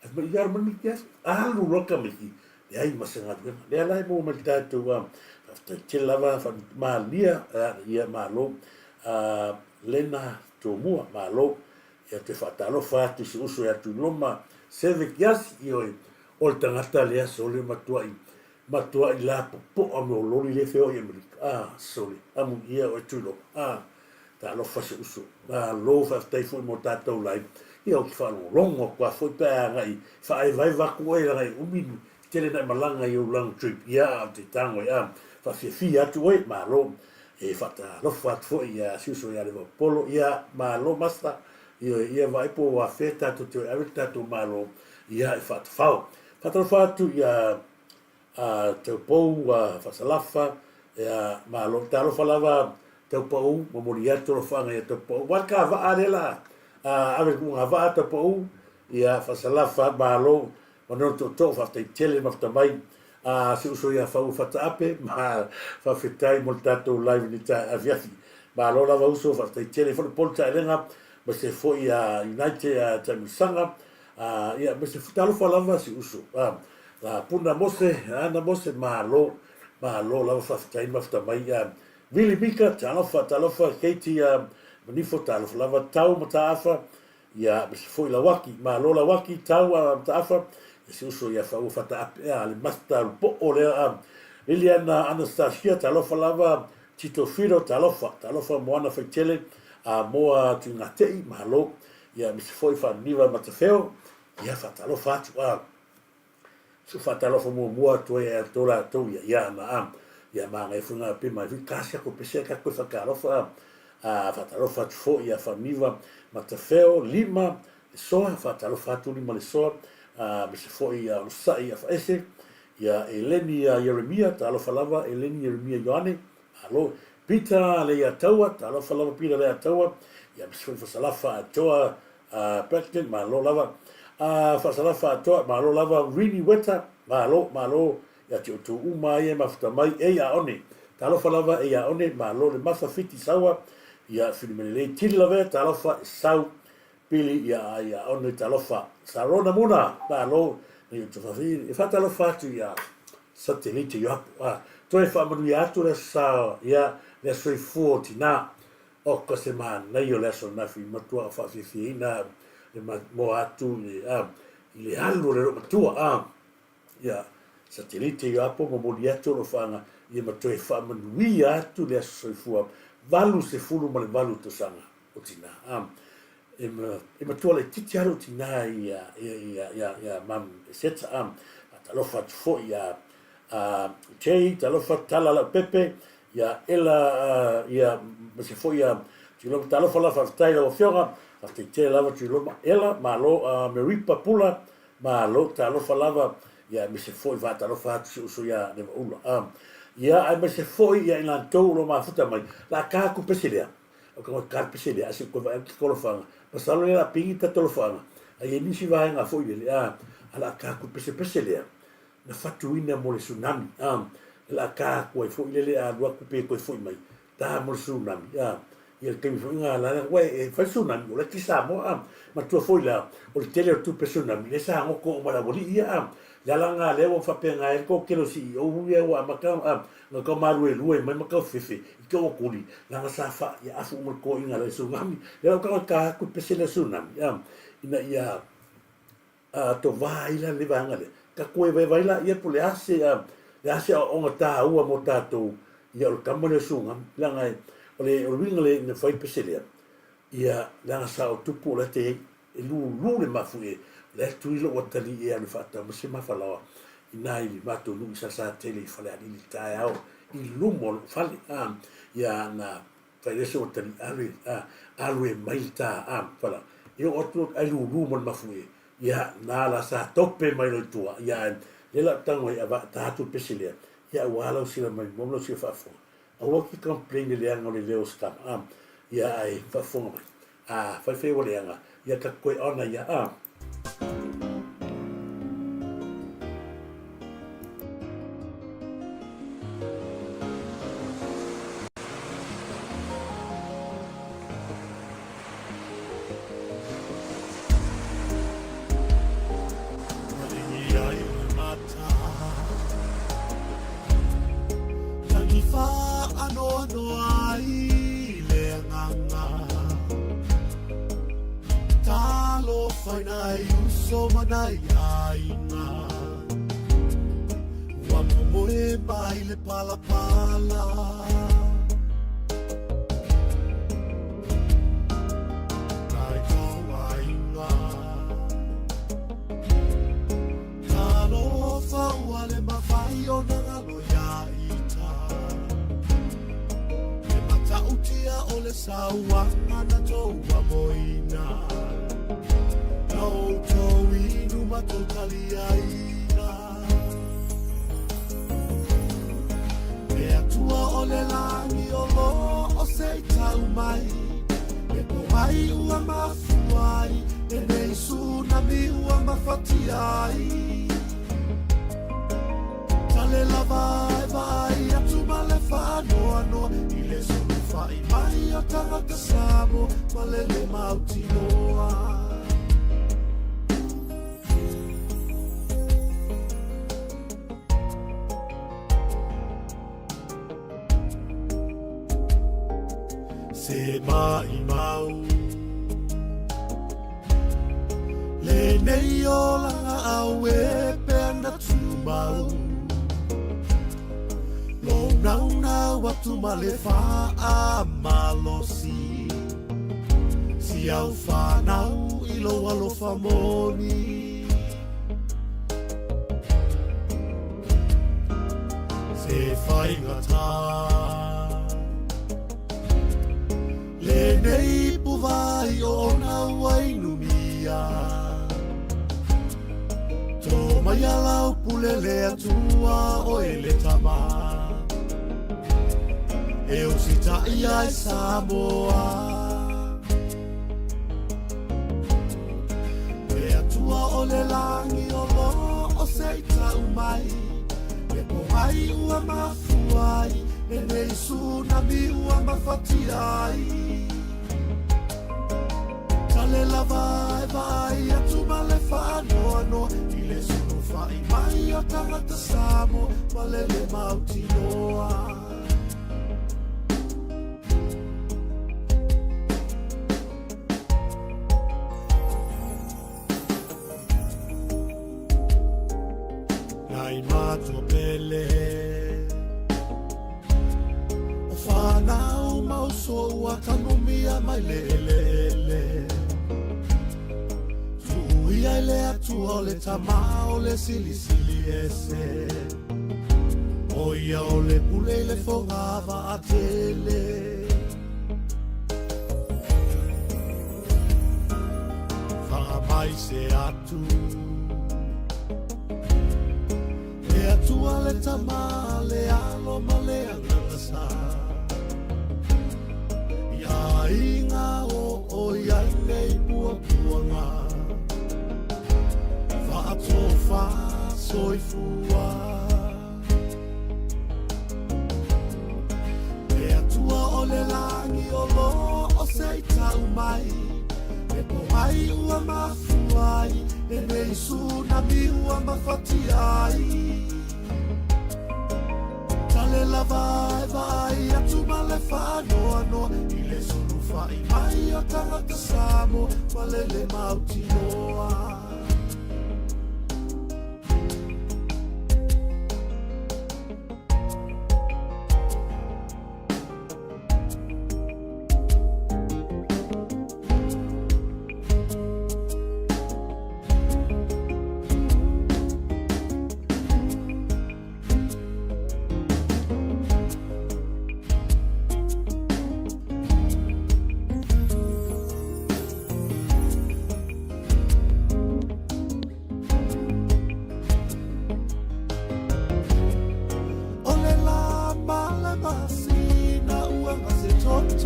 Ai mai ia alu mai miki aso Alu loa ka miki Leai ma se galuega Lea la e maua mai le tatou ah Faafetai tele lava Malia ia malo ah Lena Tomua malo Ia toe faatalofa atu i si uso ia Tuiloma Seve Kiasi, ioe, o le tagata lea sole matuai, matuai lapopoa me o loli lea e feoai i Amerika. Ah, sole, amuia oe Tuiloma. Ah, talofa si uso. Malo faafetai foi mo tatou live. Ia ou te faalogologo atu lava foi pe a agai faaevaeva atu oe leaga e umi tele na e malaga i ou long trip. Ia, a ou te tago ai, ah, faafiafia atu oe, malo. E faatalofa atu foi ia si uso ia Levapolo, ia malo Master, ioe, ia vaai po ua afea tatou te o e ave le tatou malo, ia e faatafao. Faatalofa atu ia a Taupou a Faasalafa, ia malo, talofa lava Taupou, momoli atu alofaaga ia Taupou. Ua ka vaa lea la, a ave le kuga vaa Taupou, ia Faasalafa, malo, Manono tootoo faafetai tele mafuta mai a si uso ia Faua Fataape ma faafetai mo le tatou live i le afiafi. Malo lava uso faafetai tele foi le Polu Taelega ma se foi a United a Taimisaga a ia ma se talofa lava si uso a la Puna Mose Ana Mose malo malo lava faafetai mafuta mai a Vili Mika talofa talofa Katie a Manifo talofa lava Tau Mataafa Ia, ma se foi Lauaki, malo Lauaki, tau a Mataafa, ia si uso ia Faua Fataape, a le Master o le poo lea a Liliana Anastasia, talofa lava, Tito Fido, talofa, talofa Moana Faitele, a Moa Tuigatei, malo, ia ma se foi Faaniva Matafeo, ia faatalofa atu a. Su faatalofa muamua atu ai a to latou ia ia ana a ia magai foi nga pe mai foi kasi ako pese ka koe whakaalofa a a faatalofa atu foi ia Faniva Matafeo Lima le soa faatalofa atu Lima le soa a me se foi ia Onosai ia Faese ia Eleni ia Ieremia talofa lava Eleni Ieremia Ioane alo Peter le ia taua talofa lava Peter le ia taua ia me se foi Fasalafa atoa A President, malo lava. A Faasalafa atoa, malo lava. Rini Weta, malo, malo ia te outou uma ia e mafuta mai. Ei a one, talofa lava ei a one, malo le mafa fiti saua, ia Filimelelei tili lavea, talofa e sau pili ia a ia one, talofa. Sarona Muna, malo, nei outou faafetai. E faatalofa atu ia Satelite Ioapo. A, toe faamanuia atu le aso sa, ia, le aso soifua o tina. Oka se manaia o le aso ananafi i matua faafiafiaina le moa atu i le a i le alu o le loomatua a ia satelite ia apo momoli atu alofaga ia ma toe faamanuia atu le aso soifua 88 tausaga o tina a e ma e matua laitiiti lava lou tina ia ia ia ia ia mam Eseta a talofa atu foi ia a Jay talofa tala lau pepe Ia Ela, ia, ma se foi ia Tuiloma. Talofa lava, faafetai lau Afioga, faafetai tele lava Tuiloma. Ela, malo, Meripa Pula, malo, talofa lava, ia aemaise foi faatalofa atu si uso ia Nevaula. Ia, aemaise foi ia i latou o lo o mafuta mai, la ka aku pese lea. O ka ka pese lea, ase koe vaai ki kolofaga. Masalo lea la pingi ta tolofaga. Ai e nisi vaega foi lele, a, a la ka aku pese pese lea. na fatuina mo le tsunami a e la ka atu ai foi lele a alu atu pe toe foi mai ta mo le tsunami a ia le taimi foi nga la ua e fai tsunami o la ki Samoa a matua foi la o le tele o tupe tsunami le sa goto uma le aualii ia a le ala nga lea ua faapena ai le toatele o CEO ia ua amata a na tau maluelue mai ma tau fefe i te okuli leaga sa fa ia afu uma le toaiga le tsunami lea ua ka atu pese le tsunami a ina ia A to vai la le vaega lea, ka koe vaivai la ia po le a se a, le a se aoaoga taua mo tatou ia o le kama lea o Sugami, leaga e, o le, o le uiga lea ina fai le pese lea, ia leaga sa o tupu o la te e lulu le mafuie, o la e tui lou atalii e alu e faatau mai se mafalaoa. ina i le matou nuu i Salesatele i Falealili i le taeao i luma o lou fale, a, ia na fai lea se ua talialu, a, alu e mai le ta, a, fala, e oo atu ai lulu ma le mafuie, ia, na la sa tope mai loa i tua, ia, ae lea la ou tago ai ava ta atu le pese lea, ia aua lau sila mai mua ma lau sila faafofoga. Aua ki complain i le leaga o le leo o se tama, a, ia, ae faafofoga mai. A, fai fai ua leaga, ia ta koe ona ia, a.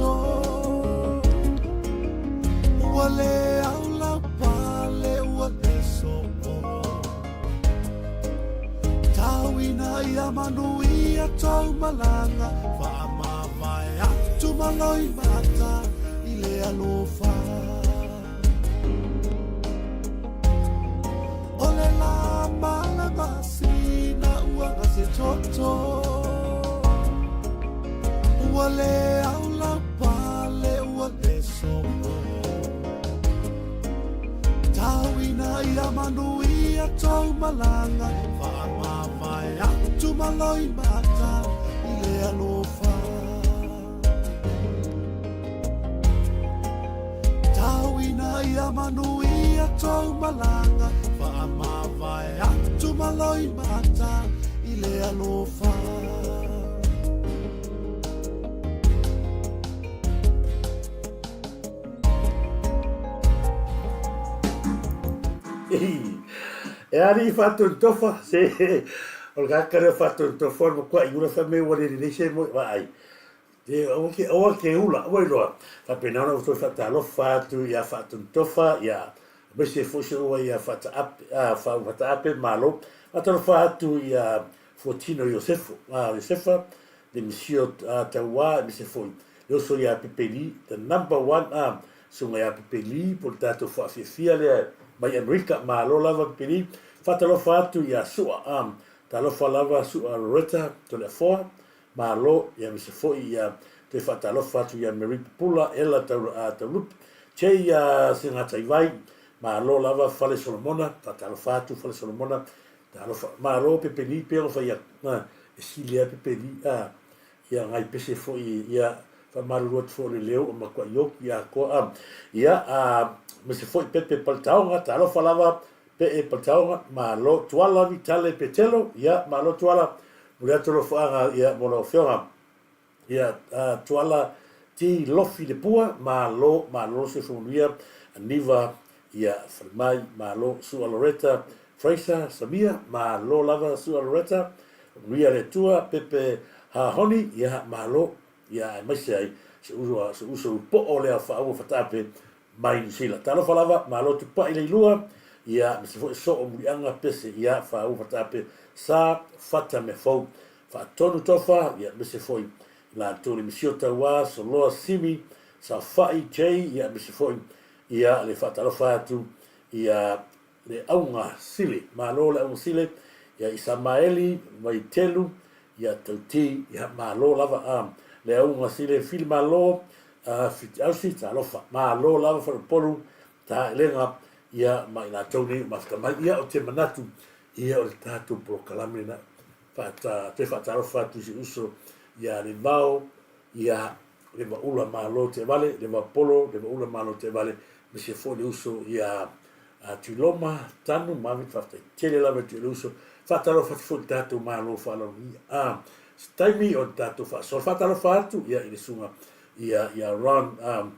toto Ua le au lau pale ua le sopo Tauina ia manuia tou malaga Faamavae atu ma loimata i le alofa O le la ma le masina ua gase toto Ua le au lau pale ua le sopo Tauina ia manuia tou malaga Faamavae atu ma loimata i le alofa Tauina ia manuia tou malaga Faamavae atu ma loimata i le alofa E alii faatonutofa se o le tagata lea faatonutofa o le matua i ula fai mai ua le lelei se moe vaai E aua ke, aua ke ula, aua iloa. Faapena ona ou toe faatalofa atu ia Faatonutofa, ia aemaise foi se ua ia Faataape, a, Faataape Malo. Faatalofa atu ia Fuatino Iosefo, a, Iosefa, le misio a, tauā, aemaise foi le uso ia Pepeli, the number one, a, susuga ia Pepeli, po o le tatou faafiafia lea mai Amerika. Malo lava Pepeli. Faatalofa atu ia Sua, a, talofa lava Sua Loretta Toleafoa, Malo, ia aemaise foi ia toe faatalofa atu ia Mary Pupula, Ella Taulupe, Jay ia Segataivae, malo lava Fale Solomona, faatalofa atu Fale Solomona, talofa, malo Pepeli pei ona fai atu, a, e sili a Pepeli, a, ia ngai pese foi ia faamalulu atu foi o le leo o matuai ioki atoa, a, ia, a, aemaise foi Pepe Paletaoga, talofa lava Pee Paletaoga, malo Tuala Vitale Petelo, ia malo Tuala, Momoli atu alofaga ia mo lau afioga ia Tuala T Lofi Lepua, malo malo le soifua manuia Aniva ia Falemai, malo Sua Loretta Fraser Samia, malo lava Sua Loretta, manuia le Atua Pepe Hahoni, ia malo ia aemaise ai se uso se uso poo lea faaua fataape mai Niu Sila. Talofa lava, malo tupai le ilua, ia aemaise foi soo muliaga pese ia faaua fataape sa fata mea fou. Faatonu tofa, ia aemaise foi latou le misio tauā, soloa simi, saofai, Jay, ia aemaise foi ia le faatalofa atu ia le auga sile. Malo le auga sile, ia Isamaeli, Vaitelu, ia Tauti, ia malo lava a le auga sile Fili malo, a Fitiausi, talofa. Malo lava Faleupolu, taelega, ia ma i latou nei o mafuta mai. Ia o te manatu, ia o le tatou polokalame lena. Faata, toe faatalofa atu i si uso ia Levao, ia Levaula malo teavale, Levapolo, Levaula malo teavale, aemaise foi le uso ia Tuiloma, Tanu, Marvin, faafetai tele lava i le uso. Faatalofa atu foi i le tatou Malo faaaloalogia. Ah, se taimi o le tatou faasoa. Faatalofa atu ia i le susuga ia ia Ron um,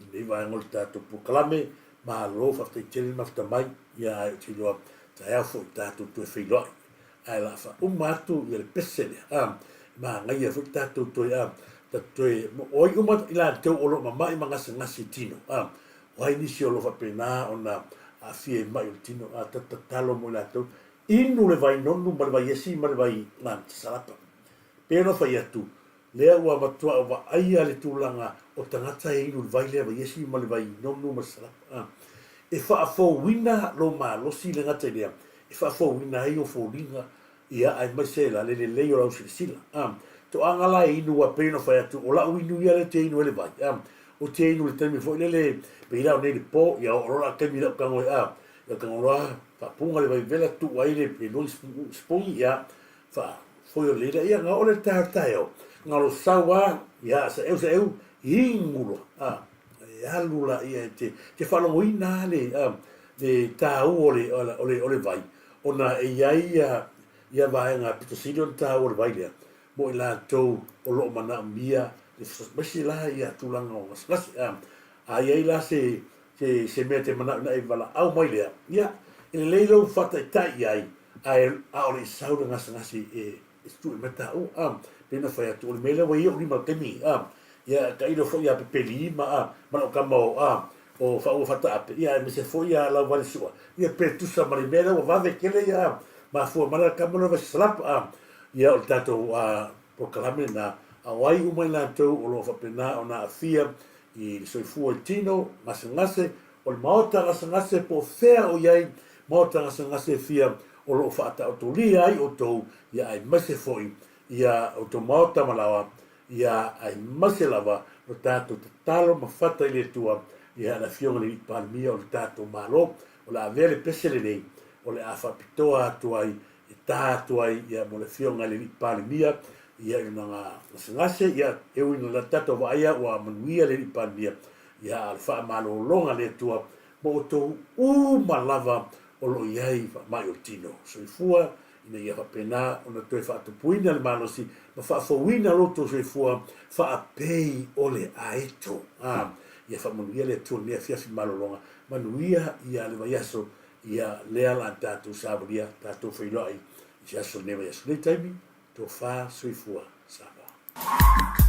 i lenei vaega o le tatou polokalame. Malo, faafetai tele le mafuta mai. Ia ai o te iloa taeao foi i tatou toe feiloai. Ae la faauma atu ia le pese lea. Ah, manaia foi tatou toe ah, tatou toe o ai uma i latou o lo o mamai ma gasegase i tino. Ah, o ai nisi o lo o faapena ona aafia i mai o le tino. Ah, tatalo mo i latou. Inu le vai nonu ma le vai esi ma le vai ah, salapa. Pei ona fai atu, lea ua matua vaaia le tulaga o tagata e inu le vai lea vai esi ma le vai nonu ma le salapa. Ah, e faafouina lou malosi le gata i lea, e faafouina ai ou foliga, ia, aemaise la le lelei o lau silasila. A, toaga la e inu ua pei ona fai atu, o lau inu ia lea te inu ai le vai. A, ou te inu i le taimi foi lele, pei la o nei le po, ia oo loa la taimi lau tago e, a, lau tago loa, faapuga le vai vela, tuu ai le lua sipungi, ia, faafoi o le lelei, ia, na oo lea i le taeao taeao, na o lou sau lava, ia, saeu saeu, inu loa, a, e alu laia e te, te faalogoina lava le, a, le taua o le, o le, o le vai, ona e i ai ia, ia vaega pito sili ona taua o le vai lea, mo i latou o lo o manaomia le fesoasoani. Aemaise la ia tulaga o gasegase. A, a i ai la se, se, se mea e te manao ina e valaau mai lea, ia, e lelei lou faataitai i ai, ae ʻaʻole i sau le gasegase e, e tuuina mai taua. A, pei ona fai atu, o le mea lea ua i ai ou lima i le taimi, a, Ia, tailo foi ia Pepeli ma a, ma lau tama o a, o Faaua Fataape, ia aemaise foi ia Lauvalesu'a, ia pe tusa ma le mea lea ua vave tele ia a, mafua mai la le tama lea o Vaisalapa a, ia o le tatou a polokalame lena, a o ai uma i latou o lo o faapena ona aafia i le soifua i tino, gasegase, o le maota gasegase po o fea o i ai maota gasegase e fia o lo o faataotolia ai outou, ia aemaise foi ia outou maota ma laoa, Ia aemaise lava lo tatou tatalo ma fata i le Atua, ia le Afioga i le Alii Palemia o le tatou Malo, o le a avea le pese lenei, o le a faapitoa atu ai, e ta atu ai, ia, mo le Afioga i le Alii Palemia, ia, i lona gasegase, ia, e ui ina tatou vaaia ua manuia le Alii Palemia, ia, a o le faamalologa a le Atua mo outou uma lava o lo o i ai faamai o le tino. Soifua ina ia faapena ona toe faatupuina le malosi ma faafouina lo outou soifua faapei o le aeto. A, ia faamanuia le Atua i lenei afiafi malologa, manuia ia le vaiaso, ia lea la tatou savalia, tatou feiloai i se aso o lenei vaiaso. Nei taimi, tofa soifua Samoa.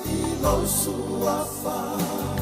Suafa.